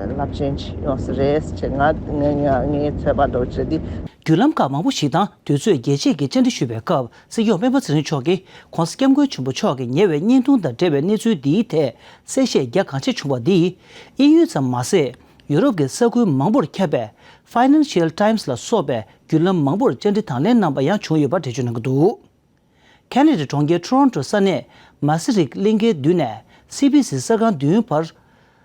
རླབས་ཆེན་ཅིག་ཡོང་ས་རེད་ཅེས་ང་ངས་ངས་ངའི་ཚོད་དཔག་འདྲ་བོ་བྱས་འདི། བརྒྱུད་ལམ་ཁག་མང་པོ་ཞིག་དང་དུས་ཚོད་རྒྱས་བཅད་ཀྱིས་བཅར་འདྲི་ཞུས་པའི་སྐབས། སྲིད་སྐྱོང་སྤེན་པ་ཚེ་རིང་མཆོག་གིས་༸གོང་ས་༸སྐྱབས་མགོན་ཆེན་པོ་མཆོག་གིས་ཉེ་བའི་བརྙན་ཐུང་དང་འབྲེལ་བའི་གནས་ཚུལ་འདིའི་ཐད་གསལ་བཤད་རྒྱ་གང་ཆེ་བྱུང་བ་འདིས། དབྱིན་ཡུལ་ཙམ་མ་ཟད། ཡུ་རོབ་ཀྱི་ས་ཁུལ་མང་པོར་ཁྱབ་པའི་Financial Times ལ་སོགས་པའི་བརྒྱུད་ལམ་མང་པོར་བཅར་འདྲི་དང་ལེན་གནང་པ་ཡང་བྱུང་ཡོད་པ་འགྲེལ་བརྗོད་གནང་གི་འདུག། ཁེ་ན་ཌའི་གྲོང་ཁྱེར་ཊོ་རོན་ཊོ་ས་གནས་མ་སི་རིག་གླིང་ཁའི་མདུན་ནས་སི་བི་སི་གསར་ཁང་མདུན་བར།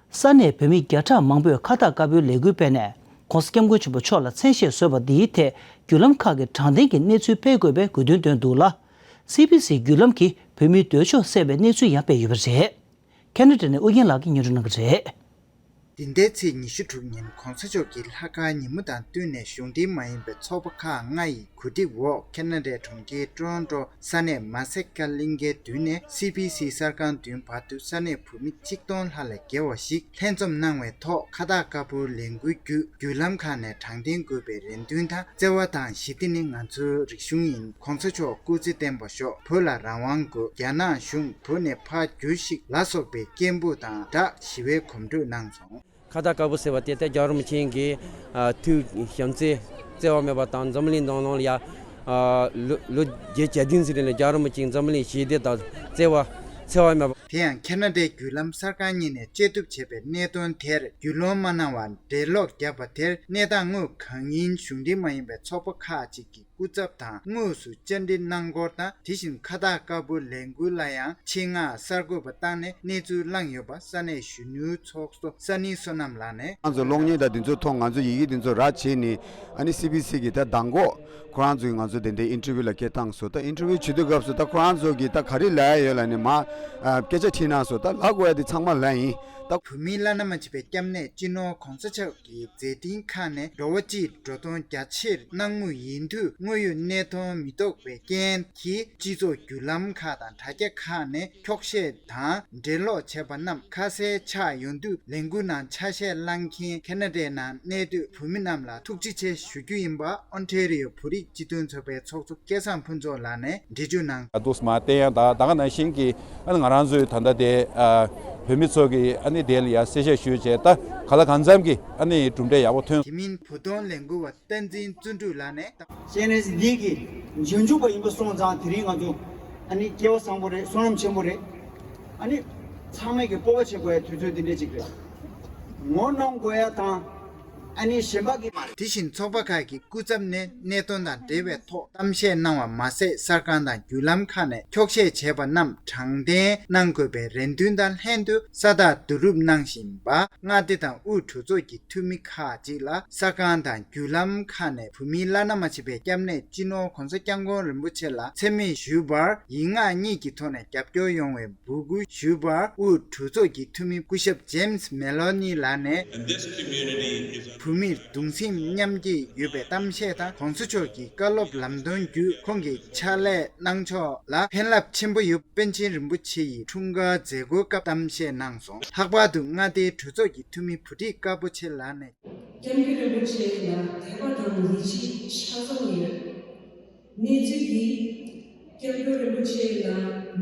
ས་གནས་བོད་མི་བརྒྱ་ཕྲག་མང་པོས་ཁ་བཏགས་དཀར་པོའི་ལས་འགུལ་སྤེལ་ནས། ༸གོང་ས་༸སྐྱབས་མགོན་ཆེན་པོ་མཆོག་ལ་མཚན་ཤས་བཟོས་པ་འདིའི་ཐད་བརྒྱུད་ལམ་ཁག་གི་དྲང་བདེན་གྱི་གནས་ཚུལ་སྤེལ་དགོས་པའི་དགོས་འདུན་བཏོན་འདུག་ལ། སི་བི་སི་བརྒྱུད་ལམ་གྱིས་བོད་མིའི་འདོད་ཕྱོགས་གསལ་བའི་གནས་ཚུལ་ཡང་སྤེལ་ཡོད་པ་རེད། ཁེ་ན་ཌ་ནས་ཨུ་རྒྱན་ལགས་ཀྱིས་སྙན་སྒྲོན་གནང་གི་རེད། འདི་ཟླའི་ཚེས་ཉི་ཤུ་དྲུག་ཉིན་༸གོང་ས་མཆོག་གིས་ལྷག་དཀར་ཉིན་མོ་དང་བསྟུན་ནས་གཞུང་འབྲེལ་མ་ཡིན་པའི་ཚོགས་པ་ཁག་ལྔ་ཡི་གོ་སྒྲིག་འོག་ཁེ་ན་ཌའི་གྲོང་ཁྱེར་ཊོ་རོན་ཊོ་ས་གནས་མ་སེ་ཀ་གླིང་ཁའི་མདུན་ནས་སི་བི་སི་གསར་ཁང་མདུན་བར་དུ་ས་གནས་བོད་མི་ཆིག་སྟོང་ལྷག་ལས་བརྒལ་བ་ཞིག་ལྷན་འཛོམས་གནང་བའི་ཐོག་ཁ་བཏགས་དཀར་པོའི་ལས་འགུལ་བརྒྱུད་བརྒྱུད་ལམ་ཁག་ནས་དྲང་བདེན་དགོས་པའི་རེ་འདུན་དང་བརྩེ་བ་དང་ཞི་བདེ་ནི་ང་ཚོའི་རིག་གཞུང་ཡིན། ༸གོང་ས་མཆོག་སྐུ་ཚེ་བརྟན་པར་ཤོག་བོད་ལ་རང་དབང་དགོས། རྒྱ་ནག་གཞུང་བོད་ནས་ཕར་རྒྱུགས་ཤིག་ལ་སོགས་པའི་སྐད་འབོད་དང་སྦྲགས་ཞི་བའི་གོམ་བགྲོད་གནང་སོང་། ཁ་བཏགས་དཀར་པོ་ཟེར་བ་དེ་ད་རྒྱལ་བ་རིན་པོ་ཆེ་གི་ཨ་ཐུགས་བྱམས་བརྩེ་བརྩེ་བ་མེད་པ་དང་། འཛམ་བུ་གླིང་ནང་ལོགས་ལ་ཡ་ཨ་ལོ་ལོ་བརྒྱད་བརྒྱ་བདུན་ཙམ་རིང་ལ་རྒྱལ་བ་རིན་པོ་ཆེས་འཛམ་བུ་གླིང་ཞི་བདེ་དང་བརྩེ་བ་འཚེ་བ་མེད་པ། དེ་ཡང་ཁེ་ན་ཌའི་བརྒྱུད་ལམ་གསར་ཁང་གཉིས་ནས་བཅད་གཏུབ་བྱས་པའི་གནད་དོན་དེར་རྒྱུས་ལོན་མ་གནང་བར་འགྲེལ་ལོག་བརྒྱབ་པ་དེར་གནས་སྟངས་དངོས་གང་ཡིན་གཞུང་འབྲེལ་མ་ཡིན་པའི་ཚོགས་པ་ཁག་ཅིག་གིས། སྐུ་ཚབ་དང་དངོས་སུ་བཅར་འདྲི་གནང་སྐོར་དང་། དེ་བཞིན་ཁ་བཏགས་དཀར་པོ་ལས་འགུལ་ལ་ཡང་ཆེད་མངགས་གསར་འགོད་པ་བཏང་ནས་གནས་ཚུལ་བླངས་ཡོད་པ་ས་གནས་གཞོན་ནུའི་ཚོགས་གཙོ་ས་ནི་བསོད་ནམས་ལགས་ནས། ང་ཚོ་གློག་བརྙན་དང་འདི་ཚོ་མཐོང་། ང་ཚོ་ཡི་གེ་འདི་ཚོ་ར་བྱས་ནས་ཨ་ནི་སི་བི་སི་གི་ད་མདང་དགོང་ཁོ་རང་ཚོས་ང་ཚོ་དེ་འདྲའི་ཨིན་ཊར་བིའུ་ལ་སྐད་བཏང་སོང་། ད་ཨིན་ཊར་བིའུ་བྱེད་དུས་སྐབས་སུ་ད་ཁོ་རང་ཚོ་གིས་ད་ག་རེ་ལབ་ཡ་ཡོད་ལབ་ནས་མར་ཨ་སྐད་ཆ་དྲིས་གནང་སོང་། ད་ལབ་དགོས་ཡ་དེ་ཚང་མ་ལབ་ཡིན། ད་བོད་མིའི་བླ་ན་མ་མཆིས་པའི་སྐྱབས་གནས་སྤྱི་ནོར་གོང་ས་མཆོག་གི་མཛད་འཕྲིན་ཁག་ནས་འགྲོ་བ་སྤྱིའི་འགྲོ་སྟངས་རྒྱ་ཆེར་གནང་མུས་ཡིན་དུས། དངོས་ཡོད་གནས་སྟངས་མི་རྟོགས་པའི་རྐྱེན་གྱིས་སྤྱི་ཚོགས་བརྒྱུད་ལམ་ཁག་དང་དྲ་རྒྱ་ཁག་ནས་འཁྱོག་བཤད་དང་འགྲེལ་ལོག་བྱས་པ་རྣམས་ཁ་གསལ་ཆགས་ཡོང་དུས། ལས་འགུལ་ནང་ཆ་ཤས་བླངས་མཁན་ཁེ་ན་ཌའི་ནང་གནས་སྡོད་བོད་མི་རྣམས་ལ་ཐུགས་རྗེ་ཆེ་ཞུ་རྒྱུ་ཡིན་པ་ཨོན་ཊེ་རི་ཡོ་བོད་རིགས་སྤྱི་མཐུན་ཚོགས་པའི་ཚོགས་གཙོ་སྐལ་བཟང་ཕུན་ཚོགས་ལགས་ནས་འགྲེལ་བརྗོད་གནང་། ད་དུས་མ་བསྟན་ཡང་ད་ད་ག་ནང་བཞིན་གྱི་ཨ་ནི་ང་རང་ཚོའི་ད་ལྟ་དེ་ཨ་བོད་མི་ཚོ་གི་ཨ་ནི་དེ་ལ་ཡ་གསལ་བཤད་ཞུས་བྱས། ད་ག་ལ་གང་འཚམ་གྱི་ཨ་ནི་གྲུབ་འབྲས་ཡག་པོ་ཐོན། དེ་མིན་བོད་དོན་ལས་འགུལ་བ་བསྟན་འཛིན་བརྩོན་འགྲུས་ལགས་ནས། ཤེས་ནས་འདི་གི་རྗེས་འཇུག་པ་ཡིན་པ་སོང་ཙང་དེ་རིང་ང་ཚོ་ཨ་ནི་སྐལ་བ་བཟང་པོ་རེད། བསོད་ནམས་ཆེན་པོ་རེད། ཨ་ནི་ཚང་མས་ཀྱི་སྤོབས་པ་བྱེད་དགོས་ཡ་དུས་ཚོད་འདི་འདྲས་ཅིག་རེད། ངོ་གནོང་དགོས་ཡ་དང་ཨ་ནི་གཞན་པ་གི། དེ་བཞིན་ཚོགས་པ་ཁག་གི་སྐུ་ཚབ་ནས་གནད་དོན་དང་འབྲེལ་བའི་ཐོག་གཏམ་བཤད་གནང་བ་མ་ཟད། གསར་ཁང་དང་བརྒྱུད་ལམ་ཁག་ནས་འཁྱོག་བཤད་བྱས་པ་རྣམས་དྲང་བདེན་གནང་དགོས་པའི་རེ་འདུན་དང་ལྷན་དུ་ས་རྟགས་བསྡུ་རུབ་གནང་བཞིན་པ། མངའ་སྡེ་དང་དབུས་གྲོས་ཚོགས་ཀྱི་འཐུས་མི་ཁག་ཅིག་ལ་གསར་ཁང་དང་བརྒྱུད་ལམ་ཁག་ནས་བོད་མིའི་བླ་ན་མ་མཆིས་པའི་སྐྱབས་གནས་སྤྱི་ནོར་༸གོང་ས་༸སྐྱབས་མགོན་རིན་པོ་ཆེ་ལ་མཚན་སྨད་ཞུས་པར་ཡིག་ངག་གཉིས་ཀྱི་ཐོག་ནས་རྒྱབ་སྐྱོར་ཡོང་བའི་འབོད་སྐུལ་ཞུས་པར། དབུས་གྲོས་ཚོགས་ཀྱི་འཐུས་མི་སྐུ་ཞབས་ཇེམ་སི་མེ་ལོ་ནི་ལགས་ནས། བོད་མིར་གདུང་སེམས་མཉམ་སྐྱེད་ཡོད་པའི་གཏམ་བཤད་དང་། ༸གོང་ས་མཆོག་གི་བཀའ་སློབ་ལམ་སྟོན་བརྒྱུད་ཁོང་གི་ཕྱག་ལས་གནང་ཕྱོགས་ལ་ཕན་རླབས་ཆེན་པོ་ཡོད། པཎ་ཆེན་རིན་པོ་ཆེ་ཡི་འཁྲུངས་སྐར་མཛད་སྒོའི་སྐབས་གཏམ་བཤད་གནང་སོང་། ལྷག་པར་དུ་མངའ་སྡེའི་གྲོས་ཚོགས་ཀྱི་འཐུས་མི་བུ་ཁྲིད་དཀར་པོ་ཆེ་ལགས་ནས། སྐྱབས་མགོན་རིན་པོ་ཆེ་ལ་དད་པ་དང་ཡིད་ཆེས་ཆ་ཚང་ཡོད། གནས་ཚུལ་འདི་སྐྱབས་མགོན་རིན་པོ་ཆེ་ལ་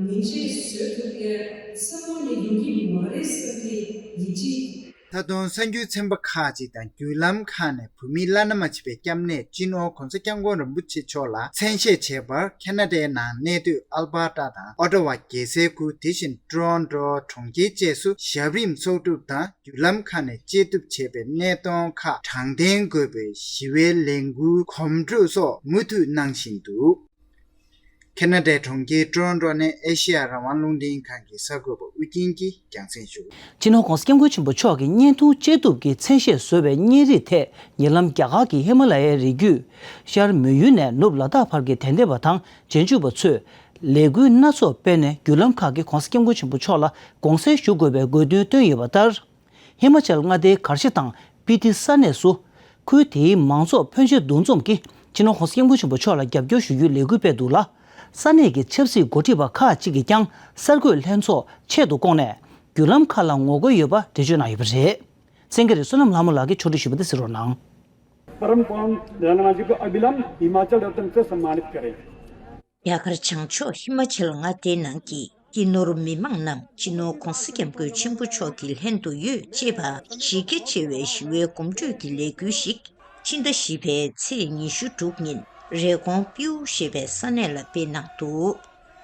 མིང་ཆད་བཟོས་ཐུབ་ཡས་ས་ཁོངས་ནས་ཡོང་གི་མ་རེད་བསམ་སྟེ་ཡིད་ཆེས། ད་དུང་གསར་འགྱུར་ཚན་པ་ཁག་ཅིག་དང་བརྒྱུད་ལམ་ཁག་ནས་བོད་མིའི་བླ་ན་མ་མཆིས་པའི་སྐྱབས་གནས་སྤྱི་ནོར་༸གོང་ས་༸སྐྱབས་མགོན་རིན་པོ་ཆེ་མཆོག་ལ་མཚན་ཤས་བྱས་པར་ཁེ་ན་ཌའི་ནང་གནས་སྡོད་ཨལ་བྷར་ཊ་དང་ཨོ་ཊ་ཝ་རྒྱལ་སའི་ཁུལ། དེ་བཞིན་ཀྲོ་རོན་ཀྲོ་གྲོང་ཁྱེར་བཅས་སུ་ཞབས་རིམ་ཚོགས་སྒྲུབ་དང་བརྒྱུད་ལམ་ཁག་ནས་དཔྱད་བསྡུར་བྱས་པའི་གནད་དོན་ཁག་དྲང་བདེན་དགོས་པའི་ཞི་བའི་ལས་འགུལ་གོམ་བགྲོད་སོགས་མུ་མཐུད་གནང་བཞིན་འདུག་ཁེ་ན་ཌའི་གྲོང་ཁྱེར་ཀྲོ་རོན་ཀྲོ་ནས་ཨེ་ཤེ་ཡ་རང་དབང་རླུང་འཕྲིན་ཁང་གི་གསར་འགོད་པ་ཨུ་རྒྱན་གྱིས་རྒྱང་སྲིང་ཞུ། སྤྱི་ནོར་༸གོང་ས་༸སྐྱབས་མགོན་ཆེན་པོ་མཆོག་གི་བརྙན་ཐུང་དཔྱད་བསྡུར་གྱི་མཚན་ཤས་བཟོ་བའི་བརྙན་རིས་ཐད་ཉེ་ལམ་རྒྱ་གར་གྱི་ཧི་མ་ལ་ཡའི་རི་རྒྱུད་ཤར་མོན་ཡུལ་ནས་ནུབ་ལ་དྭགས་བར་གྱི་དད་ལྡན་པ་དང་རྗེས་འཇུག་པ་ཚོས་ལས་འགུལ་སྣ་ཚོགས་སྤེལ་ནས་བརྒྱུད་ལམ་ཁག་གིས་༸གོང་ས་༸སྐྱབས་མགོན་ཆེན་པོ་མཆོག་ལ་དགོངས་སེལ་ཞུ་དགོས་པའི་དགོས་འདུན་བཏོན་ཡོད་པ་ལྟར། ཧི་མ་ཅལ་མངའ་སྡེའི་གར་ཤ་དང་སྤི་ཏི་ས་གནས་སུ། ཁུལ་དེའི་མང་ཚོགས་ཕོན་ཆེ་འདུ་འཛོམས་ཀྱིས་སྤྱི་ནོར་༸གོང་ས་༸སྐྱབས་མགོན་ཆེན་པོ་མཆོག་ལ་རྒྱབ་སྐྱོར་ཞུ་རྒྱུའི་ལས་འགུལ་སྤེལ་འདུག་ལ། ས་གནས་ཀྱི་ཆབ་སྲིད་འགོ་ཁྲིད་པ་ཁག་ཅིག་གིས་ཀྱང་གསར་འགོད་ལྷན་ཚོགས་ཆེད་དུ་བསྐོངས་ནས་བརྒྱུད་ལམ་ཁག་ལ་ངོ་རྒོལ་ཡོད་པ་འགྲེལ་བརྗོད་གནང་ཡོད་པ་རེད། བཙན་གྱི་རི་བསོད་ནམས་ལྷ་མོ་ལགས་ཀྱིས་ཕྱོགས་སྒྲིག་ཞུས་པ་དེ་གསན་རོགས་གནང་། परम पावन धनराज जी को अभिलंब हिमाचल रत्न से सम्मानित करें। རྒྱ་གར་བྱང་ཕྱོགས་ཧི་མ་ཅལ་མངའ་སྡེའི་ནང་གི་སྐྱིད་ནོར་མི་མང་རྣམས་སྤྱི་ནོར་༸གོང་ས་༸སྐྱབས་མགོན་ཆེན་པོ་མཆོག་གི་ལྷན་དུ་ཡོད་ཅེས་པ་གཞི་རྒྱ་ཆེ་བའི་ཞི་བའི་གོམ་བགྲོད་ཀྱི་ལས་འགུལ་ཞིག་ཕྱི་ཟླ་བཞི་པའི་ཚེས་ཉི་ཤུ་དྲུག་ཉིན་རེབ་གོང་པིའུ་ཞེས་པའི་ས་གནས་ལ་སྤེལ་གནང་འདུག་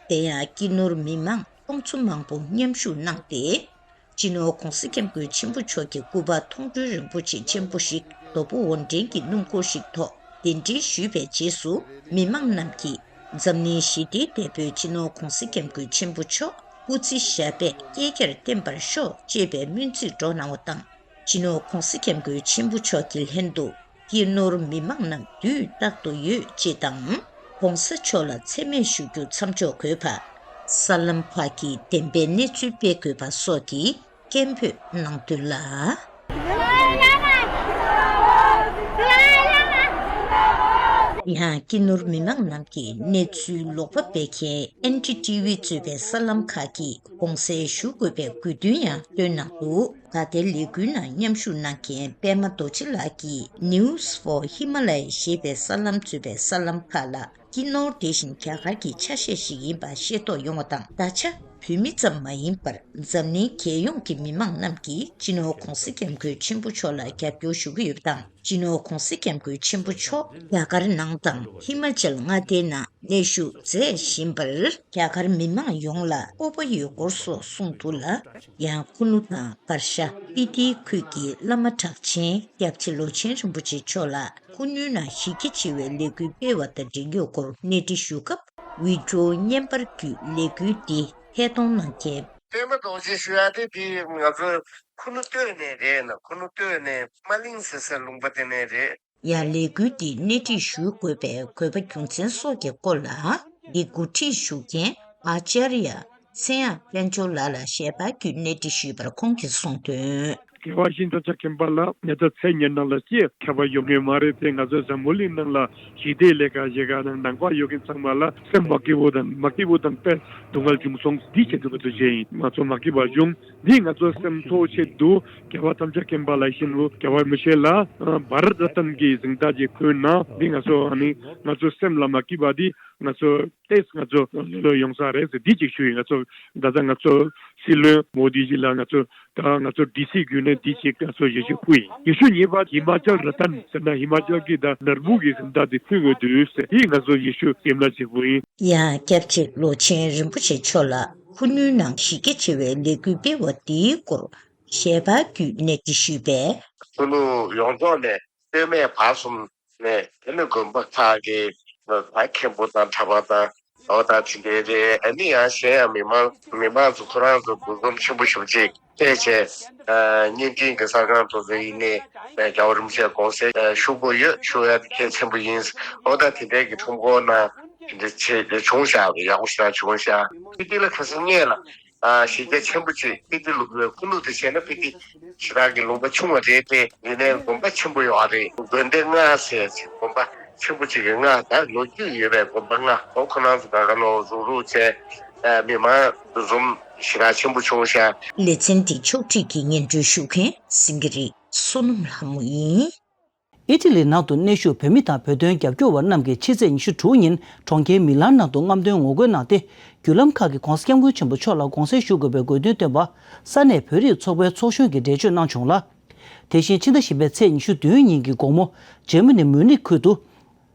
དེ་ཡང་སྐྱིད་ནོར་མི་མང་སྟོང་ཚོ་མང་པོ་མཉམ་ཞུགས་གནང་སྟེ། སྤྱི་ནོར་༸གོང་ས་༸སྐྱབས་མགོན་ཆེན་པོ་མཆོག་གི་སྐུ་པར་མཐོང་གྲོལ་རིན་པོ་ཆེ་ཆེན་པོ་ཞིག་རྡོ་སྦུག་འོར་འདྲེན་གྱི་སྣུམ་འཁོར་ཞིག་ཐོག་གདན་འདྲེན་ཞུས་པའི་རྗེས་སུ། མི་མང་རྣམས་ཀྱིས་འཛམ་གླིང་ཞི་བདེའི་དེད་དཔོན་སྤྱི་ནོར་༸གོང་ས་༸སྐྱབས་མགོན་ཆེན་པོ་མཆོག་སྐུ་ཚེ་ཞབས་པད་བསྐལ་བརྒྱར་བརྟན་པར་ཤོག་ཅེས་པའི་སྨོན་ཚིག་སྒྲོག་གནང་བ་དང་། སྤྱི་ནོར་༸གོང་ས་༸སྐྱབས་མགོན་ཆེན་པོ་མཆོག་གི་ལྷན་དུ། སྐྱིད་ནོར་མི་མང་རྣམས་དུས་རྟག་ཏུ་ཡོད་ཅེས་དང་། ༸གོང་ས་མཆོག་ལ་མཚན་སྨད་ཞུ་རྒྱུ་མཚམས་འཇོག་དགོས་པ། གསར་ལམ་ཁག་གིས་བདེན་པའི་གནས་ཚུལ་སྤེལ་དགོས་པ་སོགས་ཀྱི་སྐད་འབོད་གནང་དོན་ལ། ཡང་སྐྱིད་ནོར་མི་མང་རྣམས་ཀྱིས་གནས་ཚུལ་ལོག་པ་སྤེལ་མཁན་ཨེན་ཌི་ཊི་ཝི་གཙོས་པའི་གསར་ལམ་ཁག་གིས་དགོངས་སེལ་ཞུ་དགོས་པའི་དགོས་འདུན་ཡང་བཏོན་གནང་འདུག་ད་ལྟའི་ལས་འགུལ་ནང་མཉམ་ཞུགས་གནང་མཁན་པད་མ་རྡོ་རྗེ་ལགས་ཀྱིས་News for Himalaya ཞེས་པའི་གསར་ལམ་གཙོས་པའི་གསར་ལམ་ཁག་ལ། སྐྱིད་ནོར་དེ་བཞིན་རྒྱ་གར་གྱི་ཆ་ཤས་ཤིག་ཡིན་པ་ཤེས་རྟོགས་ཡོང་བ་དང་། ད་ཆ་ བོད་མི་ཙམ་མ་ཡིན་པར་འཛམ་གླིང་རྒྱལ་ཡོངས་ཀྱི་མི་མང་རྣམས་ཀྱིས་སྤྱི་ནོར་༧གོང་ས་༧སྐྱབས་མགོན་ཆེན་པོ་མཆོག་ལ་རྒྱབ་སྐྱོར་ཞུ་གི་ཡོད་པ་དང་། སྤྱི་ནོར་༧གོང་ས་༧སྐྱབས་མགོན་ཆེན་པོ་མཆོག་རྒྱ་གར་ནང་དང་ཧི་མ་ཅལ་མངའ་སྡེའི་ནང་གནས་བཞུགས་མཛད་བཞིན་པར། རྒྱ་གར་མི་མང་ཡོངས་ལ་སྤོབས་པ་ཡོད་སྐོར་སོགས་གསུངས་འདུག་ལ། ཡང་ཁུ་ནུ་དང་བར་ཤ་སྤི་ཏི་ཁུལ་གྱི་བླ་མ་གྲགས་ཅན་སྐྱབས་རྗེ་ལོ་ཆེན་རིན་པོ་ཆེ་མཆོག་ལ་ཁུ་ནུའི་ནང་གཞི་རྒྱ་ཆེ་བའི་ལས་འགུལ་སྤེལ་བ་དང་འབྲེལ་ཡོད་སྐོར་གནས་འདྲི་ཞུ་སྐབས། ཝི་ཌི་ཡོ་བརྙན་པར་བརྒྱུད་ལས་འགུལ་འདི་ཐད་གཏོང་གནང་མཁན། སྟོན་པ་རྡོ་རྗེ་ཞུ་ཡ་དེ་དེ་ང་ཚོ་ཁུ་ནུ་སྟོད་ནས་རེད་ན། ཁུ་ནུ་སྟོད་ནས་སྨར་གླིང་ཟེར་སའི་ལུང་པ་དེ་ནས་རེད། ཡང་ལས་འགུལ་འདི་སྣེ་ཁྲིད་ཞུ་དགོས་པའི་དགོས་པ་རྒྱུ་མཚན་སོགས་ཀྱི་སྐོར་ལ། འདི་འགོ་ཁྲིད་ཞུ་མཁན་ཨཱ་ཅཱརྱ་ཚེ་དབྱངས་དཔལ་འབྱོར་ལགས་ལ་ཞལ་པར་བརྒྱུད་གནས་འདྲི་ཞུས་པར་ཁོང་གིས་གསུངས་དོན། རྒྱལ་བ་ཡིད་བཞིན་ནོར་བུ་མཁན་པ་ལགས་ཉེ་ཆར་ཚེས་ཉེར་ལྔ་ལ་ཅི་ཁྱད་པར་ཡོང་ངེས་མ་རེད་དེ། ང་ཚོ་འཛམ་བུ་གླིང་ནང་ལ་ཞི་བདེ་ལས་ཀ་བྱེད་མཁན་ནང་ནང་པ་ཡོད་མཁན་ཚང་མ་ལ་སེམས་མ་སྐྱིད་པོ་དང་མ་སྐྱིད་པོ་དང་དཔེ་སྡུག་བསྔལ་བྱུང་སོང་། འདི་བྱེད་དགོས་པ་དུ་བྱས་ཡིན། ང་ཚོ་མ་སྐྱིད་པ་བྱུང་། འདི་ང་ཚོ་སེམས་ཐོག་ཆེད་དུ་རྒྱལ་བ་ཐམས་ཅད་མཁྱེན་པ་ལ་ཡིད་བཞིན་ནོར་བུ་རྒྱལ་བ་རིན་པོ་ཆེ་ལ་བྷ་ར་ཏ་རཏན་གྱི་གཟེངས་རྟགས་ཅིག་ཕུལ་ན། འདི་ང་ཚོ་ཨ་ནི་ང་ཚོ་སེམས་ལ་མ་སྐྱིད་པ་འདི་ང་ཚོ་ཏེས་ང་ཚོ་ལོ་ཡོང་ས་རེད་ཟེར་འདི་ཅིག་ཞུ་ཡིན། ང་ཚོ་ད་ལྟ་ང་ཚོ་སྲིད་བློན་མོ་དི་ཇི་ལ་ང་ཚོ་ད་ང་ཚོ་ཌི་སི་བརྒྱུད་ནས་འདི་ཅིག་ང་ཚོ་ཡེ་ཤུ་ཕུལ་ཡིན། ཡེ་ཤུ་གཉིས་པ་ཧི་མ་ཅལ་ར་ཏན་ཟེར་ན་ཧི་མ་ཅལ་གྱི་ད་ནོར་བུ་གི་གཟེངས་རྟགས་འདི་ཕུལ་དགོས་འདུག་ཟེར་འདི་ང་ཚོ་ཡེ་ཤུ་སེམས་ལ་གཅིག་པུ་ཡིན། ཡང་སྐྱབས་རྗེ་ལོ་ཆེན་རིན་པོ་ཆེ་མཆོག་ལ་ཁུ་ནུའི་ནང་གཞི་རྒྱ་ཆེ་བའི་ལས་འགུལ་སྤེལ་བ་འདིའི་སྐོར་ཞལ་པར་བརྒྱུད་གནས་འདྲི་ཞུས་པས། ཁུ་ནུ་ཡོངས་རྫོགས་ནས་སྟོད་སྨད་བར་གསུམ་ནས་དེ་ནི་དགོན་པ་ཁག་གི་མཁན་པོ་དང་གྲྭ་པ་དང་འོ་ད་དེ་འདྲའི་རེད། ཨ་ནི་ཡང་གཞན་ཡང་མི་མང་མི་མང་ཚོ་ཁོ་རང་ཚོ་འདུ་འཛོམས་ཆེན་པོ་ཞེ་པོ་ཅིག་བྱས་བྱས། བརྙན་འཕྲིན་གྱི་གསར་ཁང་དེ་ཚོ་ཡིན་ནའི་རྒྱལ་བ་རིན་པོ་ཆེ་དགོངས་སེལ་ཞུ་དགོས་ཡོད་ཞུ་ཡ་དེ་གལ་ཆེན་པོ་ཡིན། འོ་ད་དེ་འདྲའི་གི་ཁྲོམ་སྐོར་ནང་དེ་འདྲ་བྱས་བྱུང་ཤག་ཡག་པོ་ཞེ་དྲག་བྱུང་ཤག་དེ་དེ་ལ་ཁ་སང་ངས་ལ། ཨ་གཞི་རྒྱ་ཆེན་པོ་ཅིག་སྤི་ཏི་ལུང་པའི་ཁུ་ནུ་དེ་བྱས་ན་སྤི་ཏི་ཞེ་དྲག་གི་ལུང་པ་ཆུང་བ་རེད་དེ། འདི་ནས་དགོན་པ་ཆེན་པོ་ཡོད་རེད། དགོན་སྡེ་ལྔ་ཟེར་ཅིག་དགོན་པ་ཆེན་པོ་ཅིག་གི་ལྔ་ད་ལོ་རྒྱུས་ཡོད་པའི་དགོན་པ་ལྔ་འོ་ཁོ་རང་ཚོ་ག་ག་ལོ་རུག་རུག་བྱས། ཨ་མི་མང་འདུ་འཛོམས་ཞེ་དྲག་ཆེན་པོ་བྱུང་ཤག་ལེ་ཚན་འདི་ཕྱོགས་སྒྲིག་གིས་སྙན་སྒྲོན་ཞུ་མཁན་སེང་གེ་རི་བསོད་ནམས་ལྷ་མོ་ཡིན། ཨི་ཊ་ལི་ནང་དུ་གནས་བཞུགས་བོད་མི་དང་བོད་དོན་རྒྱབ་སྐྱོར་བ་རྣམས་ཀྱིས་ཕྱི་ཚེས་ཉི་ཤུ་དྲུག་ཉིན་གྲོང་ཁྱེར་མི་ལན་ནང་དུ་རྔམ་སྟོན་ངོ་རྒོལ་གནང་སྟེ། བརྒྱུད་ལམ་ཁག་གིས་༧གོང་ས་༧སྐྱབས་མགོན་ཆེན་པོ་མཆོག་ལ་དགོངས་སེལ་ཞུ་དགོས་པའི་དགོས་འདུན་བཏོན་པ། ས་གནས་བོད་རིགས་ཚོགས་པའི་ཚོགས་གཞོན་གྱིས་འགྲེལ་བརྗོད་གནང་བྱུང་ལ། དེ་བཞིན་ཕྱི་ཟླ་བཞི་པའི་ཚེས་ཉི་ཤུ་བདུན་ཉིན་གྱི་དགོང་མོ་འཇར་མ་ནི་མུ་ནིག་ཁུལ་དུ།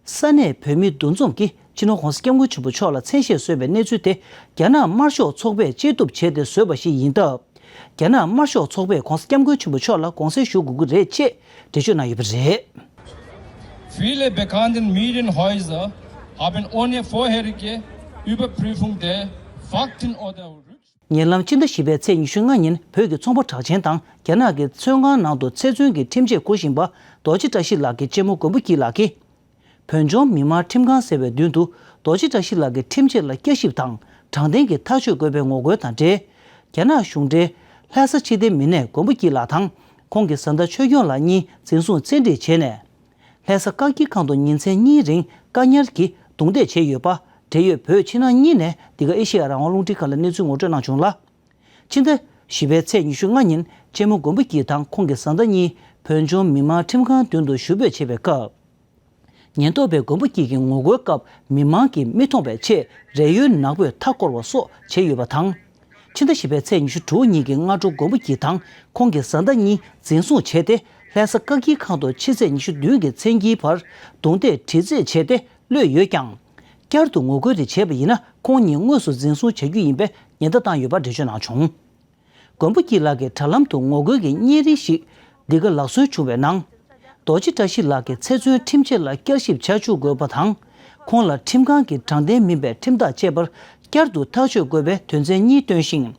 ས་གནས་བོད་མི་འདུ་འཛོམས་ཀྱིས་སྤྱི་ནོར་༧གོང་ས་༧སྐྱབས་མགོན་ཆེན་པོ་མཆོག་ལ་མཚན་ཤས་བཟོས་པའི་གནས་ཚུལ་དེ་རྒྱ་ནག་དམར་ཤོག་ཚོགས་པས་གཅེས་གཏུབ་བྱས་ཏེ་བཟོས་པ་ཞིག་ཡིན་སྟབས། རྒྱ་ནག་དམར་ཤོག་ཚོགས་པས་༧གོང་ས་༧སྐྱབས་མགོན་ཆེན་པོ་མཆོག་ལ་དགོངས་སེལ་ཞུ་དགོས་ཀྱི་རེད་ཅེས་འགྲེལ་བརྗོད་གནང་ཡོད་པ་རེད། Viele bekannten Medienhäuser haben ohne vorherige Überprüfung der Fakten oder Rück- ཉེ་ལམ་ཕྱི་ཟླ་བཞི་པའི་ཚེས་ཉི་ཤུ་ལྔ་ཉིན་བོད་ཀྱི་ཚོང་པ་གྲགས་ཅན་དང་རྒྱ་ནག་གི་ཚོན་ཁང་ནང་དུ་ཚེ་བཙོན་གྱི་ཁྲིམས་ཆད་འཁུར་བཞིན་པ་རྡོ་རྗེ་བཀྲ་ཤིས་ལགས་ཀྱི་གཅེན་མོ་མགོན་པོ་སྐྱིད་ལགས་ཀྱིས། བོད་ལྗོངས་མི་དམངས་ཁྲིམས་ཁང་ཟེར་བའི་མདུན་དུ་རྡོ་རྗེ་བཀྲ་ཤིས་ལགས་ཀྱི་ཁྲིམས་ཆད་ལ་བསྐྱར་ཞིབ་དང་དྲང་བདེན་གྱི་ཐག་གཅོད་དགོས་པའི་ངོ་རྒོལ་དང་འབྲེལ། རྒྱ་ནག་གཞུང་འབྲེལ་ལྷ་ས་སྤྱི་བདེ་མི་སྣས་མགོན་པོ་སྐྱིད་ལགས་དང་ཁོང་གི་བཟའ་ཟླ་ཆོས་སྐྱོང་ལགས་གཉིས་འཛིན་བཟུང་བཙན་ཁྲིད་བྱས་ནས། ལྷ་ས་བཀག་སྐྱིལ་ཁང་དུ་ཉིན་མཚན་གཉིས་རིང་བཀག་ཉར་གྱིས་རྡུང་རྡེག་བྱས་ཡོད་པ། འབྲེལ་ཡོད་བོད་ཕྱི་ནང་གཉིས་ནས་འདི་ག་ཨེ་ཤེ་ཡ་རང་དབང་རླུང་འཕྲིན་ཁང་ལ་གནས་ཚུལ་ངོ་སྤྲོད་གནང་བྱུང་ལ། ཕྱི་ཟླ་བཞི་པའི་ཚེས་ཉི་ཤུ་ལྔ་ཉིན་གཅེན་མོ་མགོན་པོ་སྐྱིད་དང་ཁོང་གི་བཟའ་ཟླ་གཉིས་བོད་ལྗོངས་མི་དམངས་ཁྲིམས་ཁང་མདུན་དུ་ཞུ་འབོད་བྱེད་པའི་སྐབས། ཉེན་རྟོག་པས་མགོན་པོ་སྐྱིད་ཀྱི་ངོ་རྒོལ་སྐབས་མི་མང་གིས་མི་མཐོང་བའི་ཆེད་རས་ཡོལ་ནག་པོས་མཐའ་བསྐོར་བ་སོགས་བྱས་ཡོད་པ་དང་། ཕྱི་ཟླ་བཞི་པའི་ཚེས་ཉི་ཤུ་དྲུག་ཉིན་གྱི་སྔ་དྲོ་མགོན་པོ་སྐྱིད་དང་ཁོང་གི་བཟའ་ཟླ་གཉིས་འཛིན་བཟུང་བྱས་ཏེ། ལྷ་ས་བཀག་སྐྱིལ་ཁང་དུ་ཕྱི་ཚེས་ཉི་ཤུ་བདུན་གྱི་མཚན་དཀྱིལ་བར་རྡུང་རྡེག་དྲི་རྩད་བྱས་ཏེ་གློད་ཡོད་ཀྱང་། བསྐྱར་དུ་ངོ་རྒོལ་དེ་བྱས་པ་ཡིན་ན་ཁོང་གཉིས་དངོས་སུ་འཛིན་བཟུང་བྱ་རྒྱུ་ཡིན་པའི་ཉེན་བརྡ་བཏང་ཡོད་པ་འགྲེལ་བརྗོད་གནང་བྱུང་། མགོན་པོ་སྐྱིད་ལགས་ཀྱི་དྲ་ལམ་དུ་ངོ་རྒོལ་གྱི་བརྙན་རིས་ཤིག་འདི་ག་ལག་སོན་བྱུང་བའི་ནང་། རྡོ་རྗེ་བཀྲ་ཤིས་ལགས་ཀྱི་ཚེ་བཙོན་ཁྲིམས་ཆད་ལ་བསྐྱར་ཞིབ་བྱ་བཅུག་དགོས་པ་དང་། ཁོང་ལ་ཁྲིམས་ཁང་གི་དྲང་བདེན་མིན་པའི་ཁྲིམས་ཐག་བཅད་པར་བསྐྱར་དུ་ཐག་གཅོད་དགོས་པའི་དོན་ཚན་གཉིས་བཏོན་ཞིང་།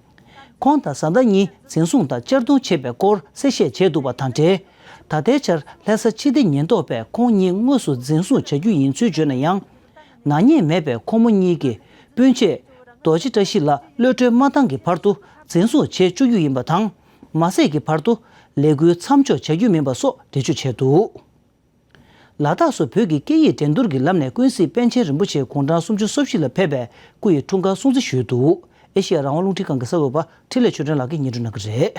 ཁོང་དང་བཟའ་ཟླ་གཉིས་འཛིན་བཟུང་དང་གཅར་རྡུང་བྱས་པའི་སྐོར་གསལ་བཤད་བྱས་འདུག་པ་དང་འབྲེལ། ད་ལྟའི་ཆར་ལྷ་ས་སྤྱི་བདེ་ཉེན་རྟོག་པས་ཁོང་གཉིས་དངོས་སུ་འཛིན་བཟུང་བྱ་རྒྱུ་ཡིན་ཚུལ་བརྗོད་ན་ཡང་། ནག་ཉེས་མེད་པའི་ཁོང་མོ་གཉིས་ཀྱི་སྤུན་མཆེད་རྡོ་རྗེ་བཀྲ་ཤིས་ལགས་གློད་གྲོལ་མ་བཏང་གི་བར་དུ་འཛིན་བཟུང་བྱེད་བཅུག་རྒྱུ་ཡིན་པ་དང་། མ་ཟད་ཀྱི་བར་དུ་ལས་འགུལ་མཚམས་འཇོག་བྱ་རྒྱུ་མིན་པ་སོགས་འགྲེལ་བརྗོད་བྱས་འདུག་ལ་དྭགས་སུ་བོད་ཀྱི་སྐད་ཡིག་འགྲན་བསྡུར་གྱི་ལམ་ནས་ཀུན་གཟིགས་པཎ་ཆེན་རིན་པོ་ཆེ་དགུང་གྲངས་སུམ་ཅུ་སོ་བཞི་ལ་ཕེབས་པའི་སྐུ་ཡི་འཁྲུངས་སྐར་སྲུང་བརྩི་ཞུས་འདུག་ཨེ་ཤེ་ཡ་རང་དབང་རླུང་འཕྲིན་ཁང་གི་གསར་འགོད་པ་འཕྲིན་ལས་ཆོས་སྒྲོན་ལགས་ཀྱིས་སྙན་སྒྲོན་གནང་གི་རེད།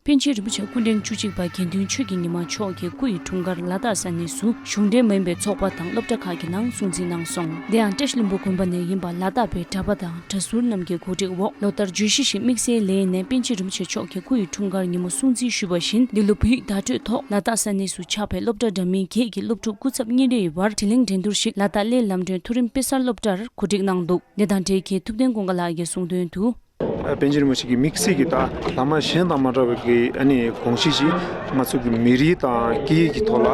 པཎ་ཆེན་རིན་པོ་ཆེ་སྐུ་ཕྲེང་བཅུ་གཅིག་པ་དགེ་འདུན་ཆོས་ཀྱི་ཉི་མ་མཆོག་གི་སྐུ་ཡི་འཁྲུངས་སྐར་ལ་དྭགས་ས་གནས་སུ་གཞུང་འབྲེལ་མ་ཡིན་པའི་ཚོགས་པ་དང་སློབ་གྲྭ་ཁག་གི་ནང་སྲུང་བརྩི་གནང་སོང་། དེ་ཡང་བཀྲ་ཤིས་ལྷུན་པོ་དགོན་པ་ནས་ཡིན་པ་ལ་དྭགས་པའི་གྲྭ་པ་དང་གྲྭ་ཟུར་རྣམས་ཀྱི་གོ་སྒྲིག་འོག་ལོ་ལྟར་བརྗོད་གཞི་བཞིན་དམིགས་བསལ་ལས་ནས་པཎ་ཆེན་རིན་པོ་ཆེ་མཆོག་གི་སྐུ་ཡི་འཁྲུངས་སྐར་ཉིན་མོ་སྲུང་བརྩི་ཞུས་པ་བཞིན། འདི་ལོ་བོད་ཡིག་བརྡ་སྤྲོད་ཐོག་ལ་དྭགས་ས་གནས་སུ་ཆགས་པའི་སློབ་གྲྭ་འདྲ་མིན་བརྒྱད་ཀྱི་སློབ་ཕྲུག་སྐུ་ཚབ་གཉིས་རེ་ཡི་བར་དྲི་ལན་འགྲན་བསྡུར་ཞིག་ལ་དྭགས་གླེ་ལམ་སྒྲོན་མཐོ་རིམ་དཔེ་གསར་སློབ་གྲྭར་གོ་སྒྲིག་གནང་འདུག་དེ་དང་འབྲེལ་མཁན་ཐུབ་བསྟན་ཀུན་དགའ་ལགས་ཀྱིས་གསུངས་དོན་དུ། པཎ་ཆེན་རིན་པོ་ཆེ་གི་དམིགས་བསལ་གྱི་ད་བླ་མ་གཞན་དང་མ་འདྲ་བའི་གི་ཨ་ནི་དགོངས་གཞི་ཞིག་ང་ཚོ་གི་མི་རིགས་དང་སྐད་ཡིག་གི་ཐོག་ལ་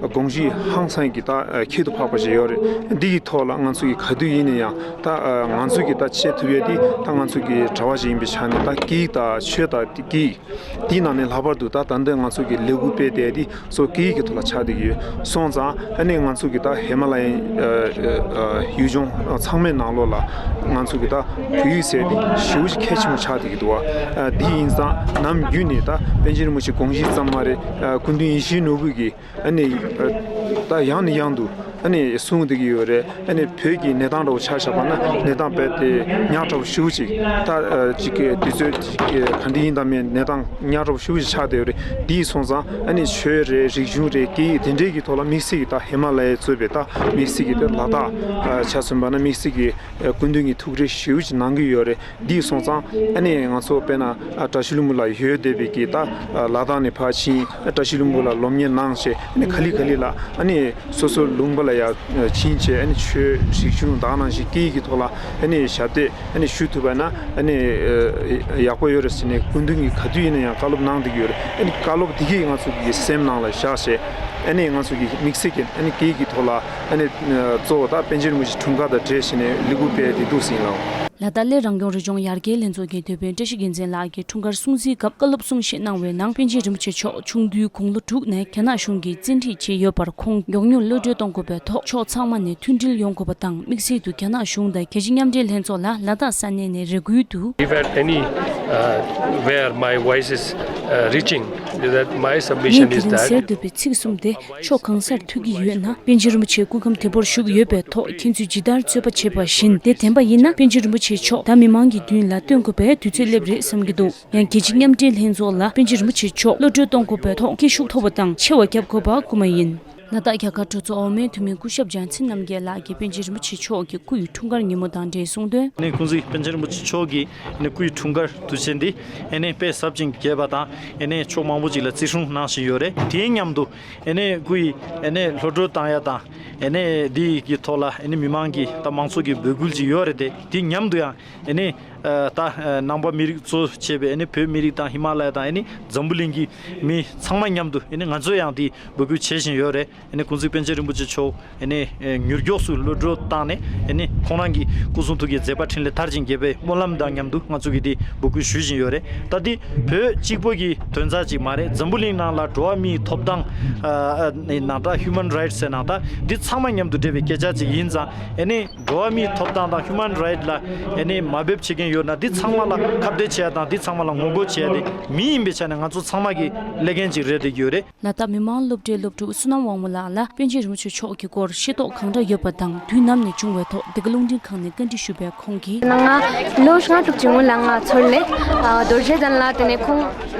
དགོངས་གཞི་ཧང་སང་གི་ད་ཁྱད་དུ་འཕགས་པ་ཞིག་ཡོད་རེད། འདི་གི་ཐོག་ལ་ང་ཚོ་གི་ག་དུས་ཡིན་ན་ཡང་ད་ང་ཚོ་གི་ད་བྱེད་ཐུབ་ཡས་དེ་ད་ང་ཚོ་གི་གྲྭ་པ་ཞིག་ཡིན་པའི་ཆ་ནས་ད་སྐད་ཡིག་དང་ཆོས་དང་སྐད་ཡིག་དེའི་ནང་ནས་ལྷག་པར་དུ་ད་ད་ལྟ་ང་ཚོ་གི་ལས་འགུལ་སྤེལ་བསྡད་དེ་སོ་སྐད་ཡིག་གི་ཐོག་ལ་ཆགས་བསྡད་ཀྱི་ཡོད་སོང་ཙང་ཨ་ནི་ང་ཚོ་གི་ད་ཧི་མ་ལ་ཡའི་ཡུལ་ལྗོངས་ཚང་མའི་ནང་ལོགས་ལ་ང་ཚོ་གི་ད་བོད་ཡིག་ཟེར་དེ་ཞེ་པོ་ཅིག་གལ་ཆེན་པོ་ཆགས་བསྡད་ཀྱི་འདུག་བ། འདི་ཡིན་ཙང་ནམ་རྒྱུན་ནས་ད་པཎ་ཆེན་རིན་པོ་ཆེ་དགོངས་གཞི་ཙམ་མ་རེད། སྐུ་མདུན་ཡིད་བཞིན་ནོར་བུ་གི་ཨ་ནི་ད་ཡང་ནས་ཡང་དུ་ཨ་ནི་གསུང་བསྡད་ཀྱི་ཡོད་རེད། ཨ་ནི་བོད་ཀྱི་གནས་སྟངས་འདྲ་བོ་ཆ་བཞག་པ་ན་གནས་སྟངས་རྦད་དེ་ཉག་ཕྲ་བོ་ཞེ་པོ་ཅིག་ད་ཅིག་གི་དུས་ཚོད་ཅིག་གི་ག་འདྲ་ཡིན་དང་མིན་གནས་སྟངས་ཉག་ཕྲ་བོ་ཞེ་པོ་ཅིག་ཆགས་བསྡད་ཡོད་རེད། འདི་ཡིན་སོང་ཙང་ཨ་ནི་ཆོས་རེད་རིག་གཞུང་རེད་སྐད་ཡིག་དེ་འདྲའི་གི་ཐོག་ལ་དམིགས་བསལ་གྱི་ད་ཧི་མ་ལ་ཡའི་གཙོས་པའི་ད་དམིགས་བསལ་གྱི་ད་ལ་དྭགས་ཆ་མཚོན་པ་ན་དམིགས་བསལ་གྱི་སྐུ་མདུན་གྱི་ཐུགས་རེ་ཞེ་པོ་ཅིག་གནང་གི་ཡོད་རེད། འདི་སོང་ཙང་ཨ་ནི་ང་ཚོ་དཔེར་ན་ཨ་བཀྲ་ཤིས་ལྷུན་པོ་ལ་ཡོད་བསྡད་པའི་གི་ད་ལ་དྭགས་ནས་ཕར་ཕྱིན་བཀྲ་ཤིས་ལྷུན་པོ་ལ་སློབ་གཉེར་གནང་བྱས་ཨ་ནི་ག་ལེ་ག་ལེ་ལ་ཨ་ནི་སོ་སོ་ལུང་པ་ལ་ཡར་ཕྱིན་བྱས་ཨ་ནི་ཆོས་རིག་གཞུང་དག་ནང་བཞིན་སྐད་ཡིག་གི་ཐོག་ལ་ཨ་ནི་ཞབས་འདེགས་ཨ་ནི་ཞུ་ཐུབ་པ་ན་ཨ་ནི་ཡག་པོ་ཡོད་རེད་ཟེར་ནས་སྐུ་མདུན་གྱིས་ག་དུས་ཡིན་ན་ཡང་བཀའ་སློབ་གནང་བསྡད་ཀྱི་ཡོད་རེད། ཨ་ནི་བཀའ་སློབ་དེ་གས་ང་ཚོ་གི་སེམས་ནང་ལ་བཞག་བྱས་ཨ་ནི་ང་ཚོ་གི་དམིགས་བསལ་གྱི་ཨ་ནི་སྐད་ཡིག་གི་ཐོག་ལ། ཨ་ནི་གཙོ་བོ་ད་པཎ་ཆེན་རིན་པོ་ཆེ་འཁྲུངས་སྐར་དང་འབྲེལ་བྱས་ནས་ལས་འགུལ་སྤེལ་ཏེ་འདུག་ཟིན་ལགས། ལ་དྭགས་གླེ་རང་སྐྱོང་རི་ལྗོངས་ཡར་རྒྱས་ལྷན་ཚོགས་ཀྱི་དོན་དཔོན་བཀྲ་ཤིས་རྒྱལ་མཚན་ལགས་ཀྱིས་འཁྲུངས་སྐར་སྲུང་བརྩིའི་སྐབས་བཀའ་སློབ་གསུང་བཤད་གནང་བའི་ནང་པཎ་ཆེན་རིན་པོ་ཆེ་མཆོག་ཆུང་དུས་དགུང་ལོ་དྲུག་ནས་རྒྱ་ནག་གཞུང་གིས་བཙན་ཁྲིད་བྱས་ཡོད་པར་ཁོང་མགྱོགས་མྱུར་གློད་གྲོལ་གཏོང་དགོས་པའི་ཐོག་ཕྱོགས་ཚང་མ་ནས་མཐུན་སྒྲིལ་ཡོང་དགོས་པ་དང་དམིགས་བསལ་དུ་རྒྱ་ནག་གཞུང་དང་རྒྱལ་སྤྱི་མཉམ་འབྲེལ་ལྷན་ཚོགས་ལ་ལ་དྭགས་ས་གནས་ནས་རེ་སྐུལ་དུ། If at any uh, where my voice is uh, reaching, that my submission ངས་དེ་is རིང་ཟེར་that འདོད་པའི་ཚིག་གསུམ་དེ། ཕྱོགས་གང་སར་ཐོས་ཀྱི་ཡོད་ན། པཎ་ཆེན་རིན་པོ་ཆེ་སྐུ་ཁམས་བདེ་པོར་བཞུགས་ཡོད་པའི་ཐོག་ཁྱེད་ཚོས་ཇི་ལྟར་རྩོད་པ་བྱེད་པ་བཞིན་དེ་བདེན་པ་ཡིན་ན། པཎ་ཆེན་རིན་པོ་ཆེ་མཆོག་ད་མི་མང་གི་མདུན་ལ་སྟོན་དགོས་པའི་དུས་ཚོད་སླེབས་རེད་བསམ་གྱི་འདུག་ཡང་རྒྱལ་སྤྱི་མཉམ་འབྲེལ་ལྷན་ཚོགས་ལ་པཎ་ཆེན་རིན་པོ་ཆེ་མཆོག་གློད་གྲོལ་གཏོང་དགོས་པའི་ཐོག་སྐད་ཤུགས་མཐོ་བོ་དང་ཆེ་བ་བརྒྱབ་དགོས་པ་སྐུལ་མ་ཡིན། ལ་དྭགས་རྒྱ་གར་གྲོས་ཚོགས་འོག་མའི་འཐུས་མི་སྐུ་ཞབས་བྱང་ཆིན་རྣམ་རྒྱལ་ལགས་ཀྱིས་པཎ་ཆེན་རིན་པོ་ཆེ་མཆོག་གི་སྐུ་ཡི་འཁྲུངས་སྐར་ཉིན་མོ་དང་འབྲེལ་གསུངས་དོན། ནས་ཁོང་ཚོས་པཎ་ཆེན་རིན་པོ་ཆེ་མཆོག་གི་ནས་སྐུ་ཡི་འཁྲུངས་སྐར་དུས་ཆེན་འདི་ཨེ་ནས་དཔེ་ཟབ་ཅིང་རྒྱས་པ་དང་ཨེ་ནས་ཕྱོགས་མང་པོ་ཅིག་ལ་བརྩི་སྲུང་གནང་བཞིན་ཡོད་རེད། དེའི་མཉམ་དུ་ཨེ་ནས་སྐུ་ཡི་ཨེ་ནས་གློད་གྲོལ་བཏང་ཡ་དང་ཨེ་ནས་འདི་གི་ཐོག་ལ་ཨེ་ནས་མི་མང་གི་ད་མང་ཚོགས་ཀྱི་འབོད་སྐུལ་ཅིག་ཡོད་རེད་དེ། དེའི་མཉམ་དུ་ཡང་ཨེ་ནས་ད་ནང་པ་མི་རིགས་གཙོ་བྱས་པའི་ཨེ་ནས་བོད་མི་རིགས་དང་ཧི་མ་ལ་ཡ་དང་ཨེ་ནས་འཛམ་བུ་གླིང་གི་མི་ཚང་མ་མཉམ་དུ་ཨེ་ནས་ང་ཚོས་ཡང་དེ་འབོད་སྐུལ་བྱེད་བཞིན་ཡོད་རེད། ཨེ་ནས་ཁོང་ཚོས་པཎ་ཆེན་རིན་པོ་ཆེ་མཆོག་ཨེ་ནས་མྱུར་མགྱོགས་སུ་གློད་གྲོལ་བཏང་ནས་ཨེ་ནས་ཁོང་རང་གི་སྐུ་གསུང་ཐུགས་ཀྱི་མཛད་པ་འཕྲིན་ལས་མཐར་ཕྱིན་རྒྱས་པའི་སྨོན་ལམ་དང་མཉམ་དུ་ང་ཚོ་གིས་འདི་འབོད་སྐུལ་ཞུ་བཞིན་ཡོད་རེད། ད་འདི་བོད་གཅིག་པོ་གི་དོན་རྩ་ཅིག་མ་རེད། འཛམ་བུ་གླིང་ནང་ལ་འགྲོ་བ་མིའི་ཐོབ་ཐང་ཨ་ཨ་ནང་ད་ཧིའུ་མན་རའིཊ་ཟེར་ནང་ད་འདི་ཚང་མ་མཉམ་དུ་འབྲེལ་བའི་སྐད་ཆ་ཅིག་ཡིན་ཙང་ཨེ་ནས་འགྲོ་བ་མིའི་ཐོབ་ཐང་དང་ཧིའུ་མན་རའིཊ་ལ་ཨེ་ནས་དམའ་འབེབས་བྱེད་མཁན་ཡོད་ན་འདི་ཚང་མ་ལ་ཁ་གཏད་བྱེད་ཡ་དང་འདི་ཚང་མ་ལ་ངོ་རྒོལ་བྱེད་ཡ་དེ་མི་ཡིན་པའི་ཆ་ནས་ང་ཚོ་ཚང་མ་གི་ཀླད་རྒྱན་ཅིག་རེད་བསྡད་ཀྱི་ཡོད་རེད། ལ་དྭགས་མི་དམངས་སློབ་གྲྭའི་སློབ་ཕྲུག་བསོད་ནམས་དབང་མོ་ལགས་ལ་པཎ་ཆེན་རིན་པོ་ཆེ་མཆོག་གི་སྐོར་ཤེས་རྟོགས་གང་འདྲ་ཡོད་པ་དང་དུས་ནམ་ནས་བྱུང་བའི་ཐོག་འདི་ག་རླུང་འཕྲིན་ཁང་ནས་བཀའ་འདྲི་ཞུས་པས་ཁོང་གིས། ང་ལོ་ལྔ་དྲུག་ཅིག་སྔོན་ལ་ང་ཚོར་ལས་རྡོ་རྗེ་གདན་ལ་དེ་ནས་ཁོང་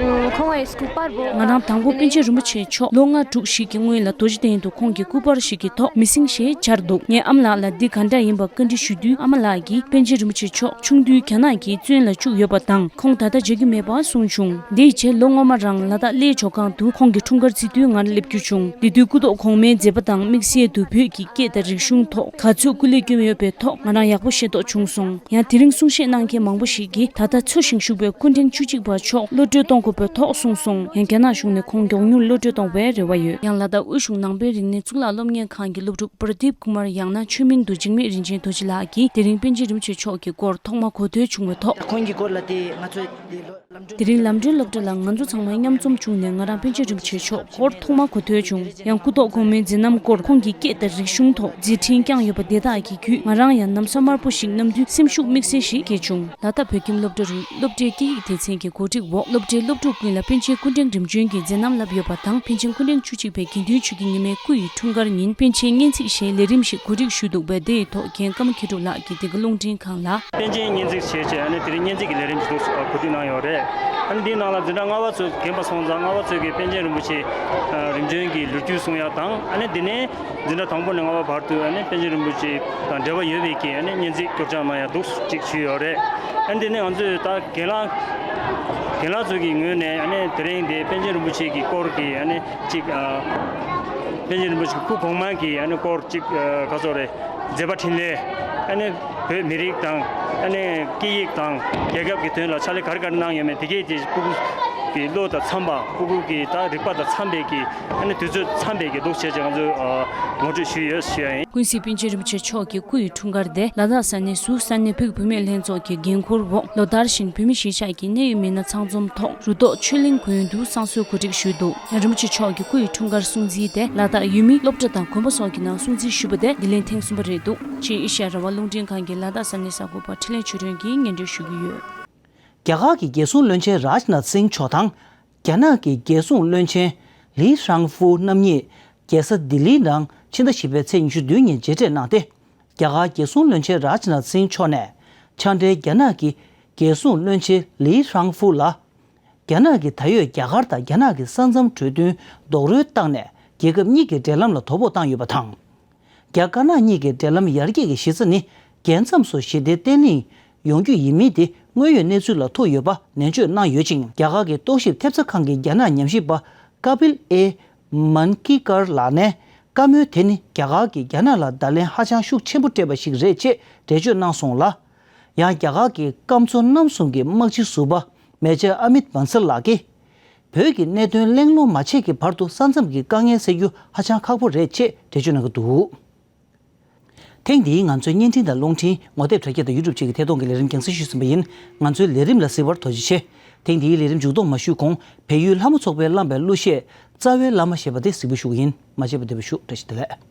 ཁོང་ཨེ་སྐུ་པར་བོ། ང་རང་དང་པོ་པཎ་ཆེན་རིན་པོ་ཆེ་མཆོག་ལོ་ལྔ་དྲུག་ཞིག་གི་སྔོན་ལ་རྡོ་རྗེ་གདན་དུ་ཁོང་གི་སྐུ་པར་ཞིག་གི་ཐོག་མི་སྲིང་ཞེས་སྦྱར་འདུག་ངས་ཨ་མ་ལགས་ལ་འདི་ག་འདྲ་ཡིན་པ་བཀའ་འདྲི་ཞུ་དུས་ཨ་མ་ལགས་ཀྱིས་པཎ་ཆེན་རིན་པོ་ཆེ་མཆོག་ཆུང་དུས་རྒྱ་ནག་གིས་བཙོན་ལ་བཅུག་ཡོད་པ་དང་ཁོང་ད་ལྟ་མཇལ་རྒྱུ་མེད་པ་གསུངས་བྱུང་། དེའི་རྗེས་ལོ་སྔོན་མ་རང་ལ་དྭགས་གླེ་ཇོ་ཁང་དུ་ཁོང་གི་འཁྲུངས་སྐར་བརྩི་དུས་ངར་སླེབས་རྒྱུ་བྱུང་། དེ་དུས་སྐུ་ཐོག་གོང་མའི་མཛད་པ་དང་དམིགས་བསལ་དུ་བོད་ཀྱི་སྐད་དང་རིག་གཞུང་ཐོག་ག་ཚོད་སྐུ་ལས་བསྐྱོན་ཡོད་པའི་ཐོག་ང་རང་ཡག་པོ་ཤེས་རྟོགས་བྱུང་སོང་། ཡང་དེ་རིང་གསུང་བཤད་གནང་མཁན་མང་པོ་ཞིག་གིས་ད་ལྟ་འཚོ་ཞིང་བཞུགས་པའི་སྐུ་ཕྲེང་བཅུ་གཅིག་པ་མཆོག་གློད་གྲོལ་གཏོང་དགོས་པའི་ཐོག་གསུངས་སོང་། ཡང་རྒྱ་ནག་གཞུང་ནས་ཁོང་མགྱོགས་མྱུར་གློད་གྲོལ་གཏོང་བའི་རེ་བ་ཡོད། ཡང་ལ་དྭགས་དབུས་གཞུང་ནང་པའི་རིག་གནས་གཙུག་ལག་སློབ་གཉེར་ཁང་གི་སློབ་ཕྲུག་པར་དིབ་ཀུ་མར་ཡང་ན་ཆོས་མིང་དུ་འཇིགས་མེད་རིན་ཆེན་རྡོ་རྗེ་ལགས་ཀྱིས་དེ་རིང་པཎ་ཆེན་རིན་པོ་ཆེ་མཆོག་གི་སྐོར་ཐོག་མ་གོ་ཐོས་བྱུང་བའི་ཐོག་ཁོང་གི་སྐོར་ལ་དེ་ང་ཚོས་དེ་ལོ། དེ་རིང་ལམ་སྒྲོན་སློབ་གྲྭ་ལ་ང་ཚོ་ཚང་མ་མཉམ་འཛོམས་བྱུང་ནས་ང་རང་པཎ་ཆེན་རིན་པོ་ཆེ་མཆོག་སྐོར་ཐོག་མ་གོ་ཐོས་བྱུང་། ཡང་སྐུ་ཐོག་གོང་མའི་མཛད་རྣམ་སྐོར་ཁོང་གི་སྐད་དང་རིག་གཞུང་ཐོག་མཛད་འཕྲིན་བསྐྱངས་ཡོད་པ་དེ་དག་གི་བརྒྱུད་ང་རང་ཡང་ནམ་སང་དམར་པོ་ཞིག་གནམ་དུས་སེམས་ཤུགས་དམིགས་བསལ་ཞིག་སྐྱེས་བྱུང་། ལ་དྭགས་བོད་ཁྱིམ་སློབ་གྲྭ་རུ་སློབ་གྲྭའི་སྐད་ཡིག་སྡེ་ཚན་གྱི་གོ་སྒྲིག་འོག་སློབ་གྲྭའི་སློབ་ཕྲུག་ཀུན་ལ་པཎ་ཆེན་སྐུ་ཕྲེང་རིམ་བྱོན་གྱི་མཛད་རྣམ་བསླབས་ཡོད་པ་དང་པཎ་ཆེན་སྐུ་ཕྲེང་བཅུ་གཅིག་པའི་དགེ་འདུན་ཆོས་ཀྱི་ཉི་མའི་སྐུ་ཡི་འཁྲུངས་སྐར་ཉིན་པཎ་ཆེན་སྙན་ཚིག་ཞེས་ལས་རིམ་ཞིག་གོ་སྒྲིག་ཞུས་འདུག་པས་དེའི་ཐོག་རྒན་ཀརྨ་མཁས་གྲུབ་ལགས་ཀྱིས་དེ་ག་རླུང་འཕྲིན་ཁང་ལ། པཎ་ཆེན་སྙན་ཚིག་ བྱས་བྱས་ཨ་ནི་དེ་རིང་སྙན་ཚིག་གི་ལས་རིམ་ཞིག་ཏུ་གོ་སྒྲིག་གནང་ཡོད་རེད། ཨ་ནི་འདིའི་ནང་ལ་འཛིན་གྲྭ་ལྔ་པ་ཚོ་རྒན་པ་སོང་ཙང་ལྔ་པ་ཚོས་ཀྱི་པཎ་ཆེན་རིན་པོ་ཆེ་རིམ་བྱོན་གྱི་ལོ་རྒྱུས་གསུང་ཡག་དང་། ཨ་ནི་འདི་ནས་འཛིན་གྲྭ་དང་པོ་ནས་ལྔ་པ་བར་དུ་ཨ་ནི་པཎ་ཆེན་རིན་པོ་ཆེ་དང་འབྲེལ་བ་ཡོད་པའི་གི་ཨ་ནི་སྙན་ཚིག་སྐྱོར་སྦྱང་གནང་ཡག་འདུག་ཅིག་ཞུས་ཡོད་རེད། ཨ་ནི་འདི་ནས་ང་ཚོས་ད་རྒན་ལགས་རྒན་ལགས་ཚོ་གི་ངོས་ནས་ཨ་ནི་དེ་རིང་འདི་པཎ་ཆེན་རིན་པོ་ཆེ་གི་སྐོར་གྱི་ཨ་ནི་ཅིག་ཨ། པཎ་ཆེན་རིན་པོ་ཆེ་སྐུ་གོང་མ་གི་ཨ་ནི་སྐོར་ཅིག་ཨ་ག་ཚོད་རེད། མཛད་པ་འཕྲིན་ལས། ཨ་ནི་བོད་མི་རིགས་དང་ཨ་ནི་སྐད་ཡིག་དང་རྒྱལ་ཁབ་ཀྱི་དོན་ལ་ཕྱག་ལས་ག་རེ་ག་རེ་གནང་ཡོད་མེད་དེ་གས་དེ་སྤུ་གུ་གི་བློ་དང་འཚམས་པ། སྤུ་གུ་གི་ད་རིག་པ་དང་འཚམས་པའི་གི་ཨ་ནི་དུས་ཚོད་འཚམས་པའི་གི་འདུག་བྱས་ཅིག་ང་ཚོས་ཨ་ངོ་སྤྲོད་ཞུས་ཡོད་ཞུ་ཡ་ཡིན། ཀུན་གཟིགས་པཎ་ཆེན་རིན་པོ་ཆེ་མཆོག་གི་སྐུ་ཡི་འཁྲུངས་སྐར་དེ་ལ་དྭགས་ས་གནས་ཟུར་ས་གནས་བོད་ཀྱི་བུད་མེད་ལྷན་ཚོགས་ཀྱི་འགན་འཁུར་འོག་ལོ་ལྟར་བཞིན་བོད་མི་གཞིས་ཆགས་ཀྱི་གནད་ཡོད་མི་སྣ་ཚང་འཛོམས་ཐོག་རུ་ཐོག་ཆོས་གླིང་དགོན་དུ་བསང་གསོལ་གོ་སྒྲིག་ཞུས་འདུག་རིན་པོ་ཆེ་མཆོག་གི་སྐུ་ཡི་འཁྲུངས་སྐར་སྲུང་བརྩི་དེ་ལ་དྭགས་ཡུལ་མི་སློབ་གྲྭ་དང་དགོན་པ་སོགས་ཀྱི་ནང་སྲུང་བརྩི་ཞུས་པ་དེ་འདི་ལན་ཐེངས་གསུམ་པ་རེད་འདུག་ཕྱིའི་ཨེ་ཤ་ཡ་རང་དབང་རླུང་འཕྲིན་ཁང་གི་ལ་དྭགས་ས་གནས་གསར་འགོད་པ་འཕྲིན་ལས་ཆོས་སྒྲོན་གྱིས་སྙན་སྒྲོན་ཞུ་གི་ཡོད། རྒྱ་གར་གྱི་རྒྱལ་སྲུང་བློན་ཆེན་རཱཇ་ནཱཐ་སིང་མཆོག་དང་། རྒྱ་ནག་གི་རྒྱལ་སྲུང་བློན་ཆེན་ལི་ཧྲང་ཧྥུ་རྣམ་གཉིས་རྒྱལ་ས་ལྡི་ལིའི་ནང་ཕྱི་ཟླ་བཞི་པའི་ཚེས་ཉི་ཤུ་བདུན་ཉིན་མཇལ་འཕྲད་གནང་སྟེ། རྒྱ་གར་རྒྱལ་སྲུང་བློན་ཆེན་རཱཇ་ནཱཐ་སིང་མཆོག་ནས་ཕྱག་སྦྲེལ་རྒྱ་ནག་གི་རྒྱལ་སྲུང་བློན་ཆེན་ལི་ཧྲང་ཧྥུ་ལ། རྒྱ་ནག་གིས་ད་ཡོད་རྒྱ་གར་དང་རྒྱ་ནག་གི་ས་མཚམས་གྲོས་མཐུན་རྡོག་རོལ་བཏང་ནས་རྒྱལ་ཁབ་གཉིས་ཀྱི་འབྲེལ་ལམ་ལ་དོ་ཕོག་བཏང་ཡོད་པ་དང་། རྒྱ་དཀར་ནག་གཉིས་ཀྱི་འབྲེལ་ལམ་ཡར་རྒྱས་ཀྱི་གཞི་རྩ་ནི་རྒྱལ་མཚམས་སུ་ཞི་བདེ་བརྟན་ལྷིང་ཡོང་རྒྱུ་ཡིན་མིན་དེ་དངོས་ཡོད་གནས་ཚུལ་ལ་ཐུག་ཡོད་པ་ནན་བརྗོད་གནང་ཡོད་ཅིང་། རྒྱ་གར་གྱི་རྟོག་ཞིབ་ཐེབས་རྩ་ཁང་གི་རྒྱ་ནག་ཉམས་ཞིབ་པ་ཀ་པིལ་ཨེ་མན་ཀི་ཀར་ལགས་ནས། བཀའ་མོལ་དེ་ནི་རྒྱ་གར་གྱིས་རྒྱ་ནག་ལ་བརྡ་ལན་ཧ་ཅང་ཤུགས་ཆེན་པོ་སྤྲད་པ་ཞིག་རེད་ཅེས་འགྲེལ་བརྗོད་གནང་སོང་ལ། ཡང་རྒྱ་གར་གྱི་སྐམ་མཚོ་གནམ་གསུམ་གྱི་དམག་སྤྱི་ཟུར་པ་མེ་ཇར་ཨ་མིད་བྷན་སལ་ལགས་ཀྱིས། བོད་ཀྱི་གནད་དོན་གླེང་སློང་མ་བྱས་ཀྱི་བར་དུ་ས་མཚམས་ཀྱི་དཀའ་ངལ་སེལ་རྒྱུ་ཧ་ཅང་ཁག་པོ་རེད་ཅེས་འགྲེལ་བརྗོད་གནང་གི་འདུག་ཐེངས་འདིའི་ང་ཚོའི་བརྙན་འཕྲིན་དང་རླུང་འཕྲིན། ངོ་དེབ་དྲ་རྒྱ་དང་ཡུ་ཊུབ་བཅས་ཀྱི་ཐད་གཏོང་གི་ལས་རིམ་རྒྱང་སྲིང་ཞུས་ཟིན་པ་ཡིན། ང་ཚོའི་ལས་རིམ་ལ་གཟིགས་པར་ཐུགས་རྗེ་ཆེ། ཐེངས་འདིའི་ལས་རིམ་མཇུག་སྡོམ་མ་ཞུས་གོང་། བལ་ཡུལ་ལྷ་མོ་ཚོགས་པས་བླངས་པའི་གླུ་གཞས་རྩ་བའི་བླ་མ་ཞེས་པ་དེ་གཟིགས་འབུལ་ཞུ་གི་ཡིན། མ་བརྗེད་པར་བདེ་པོ་བཞུགས། བཀྲ་ཤིས་བདེ་ལེགས།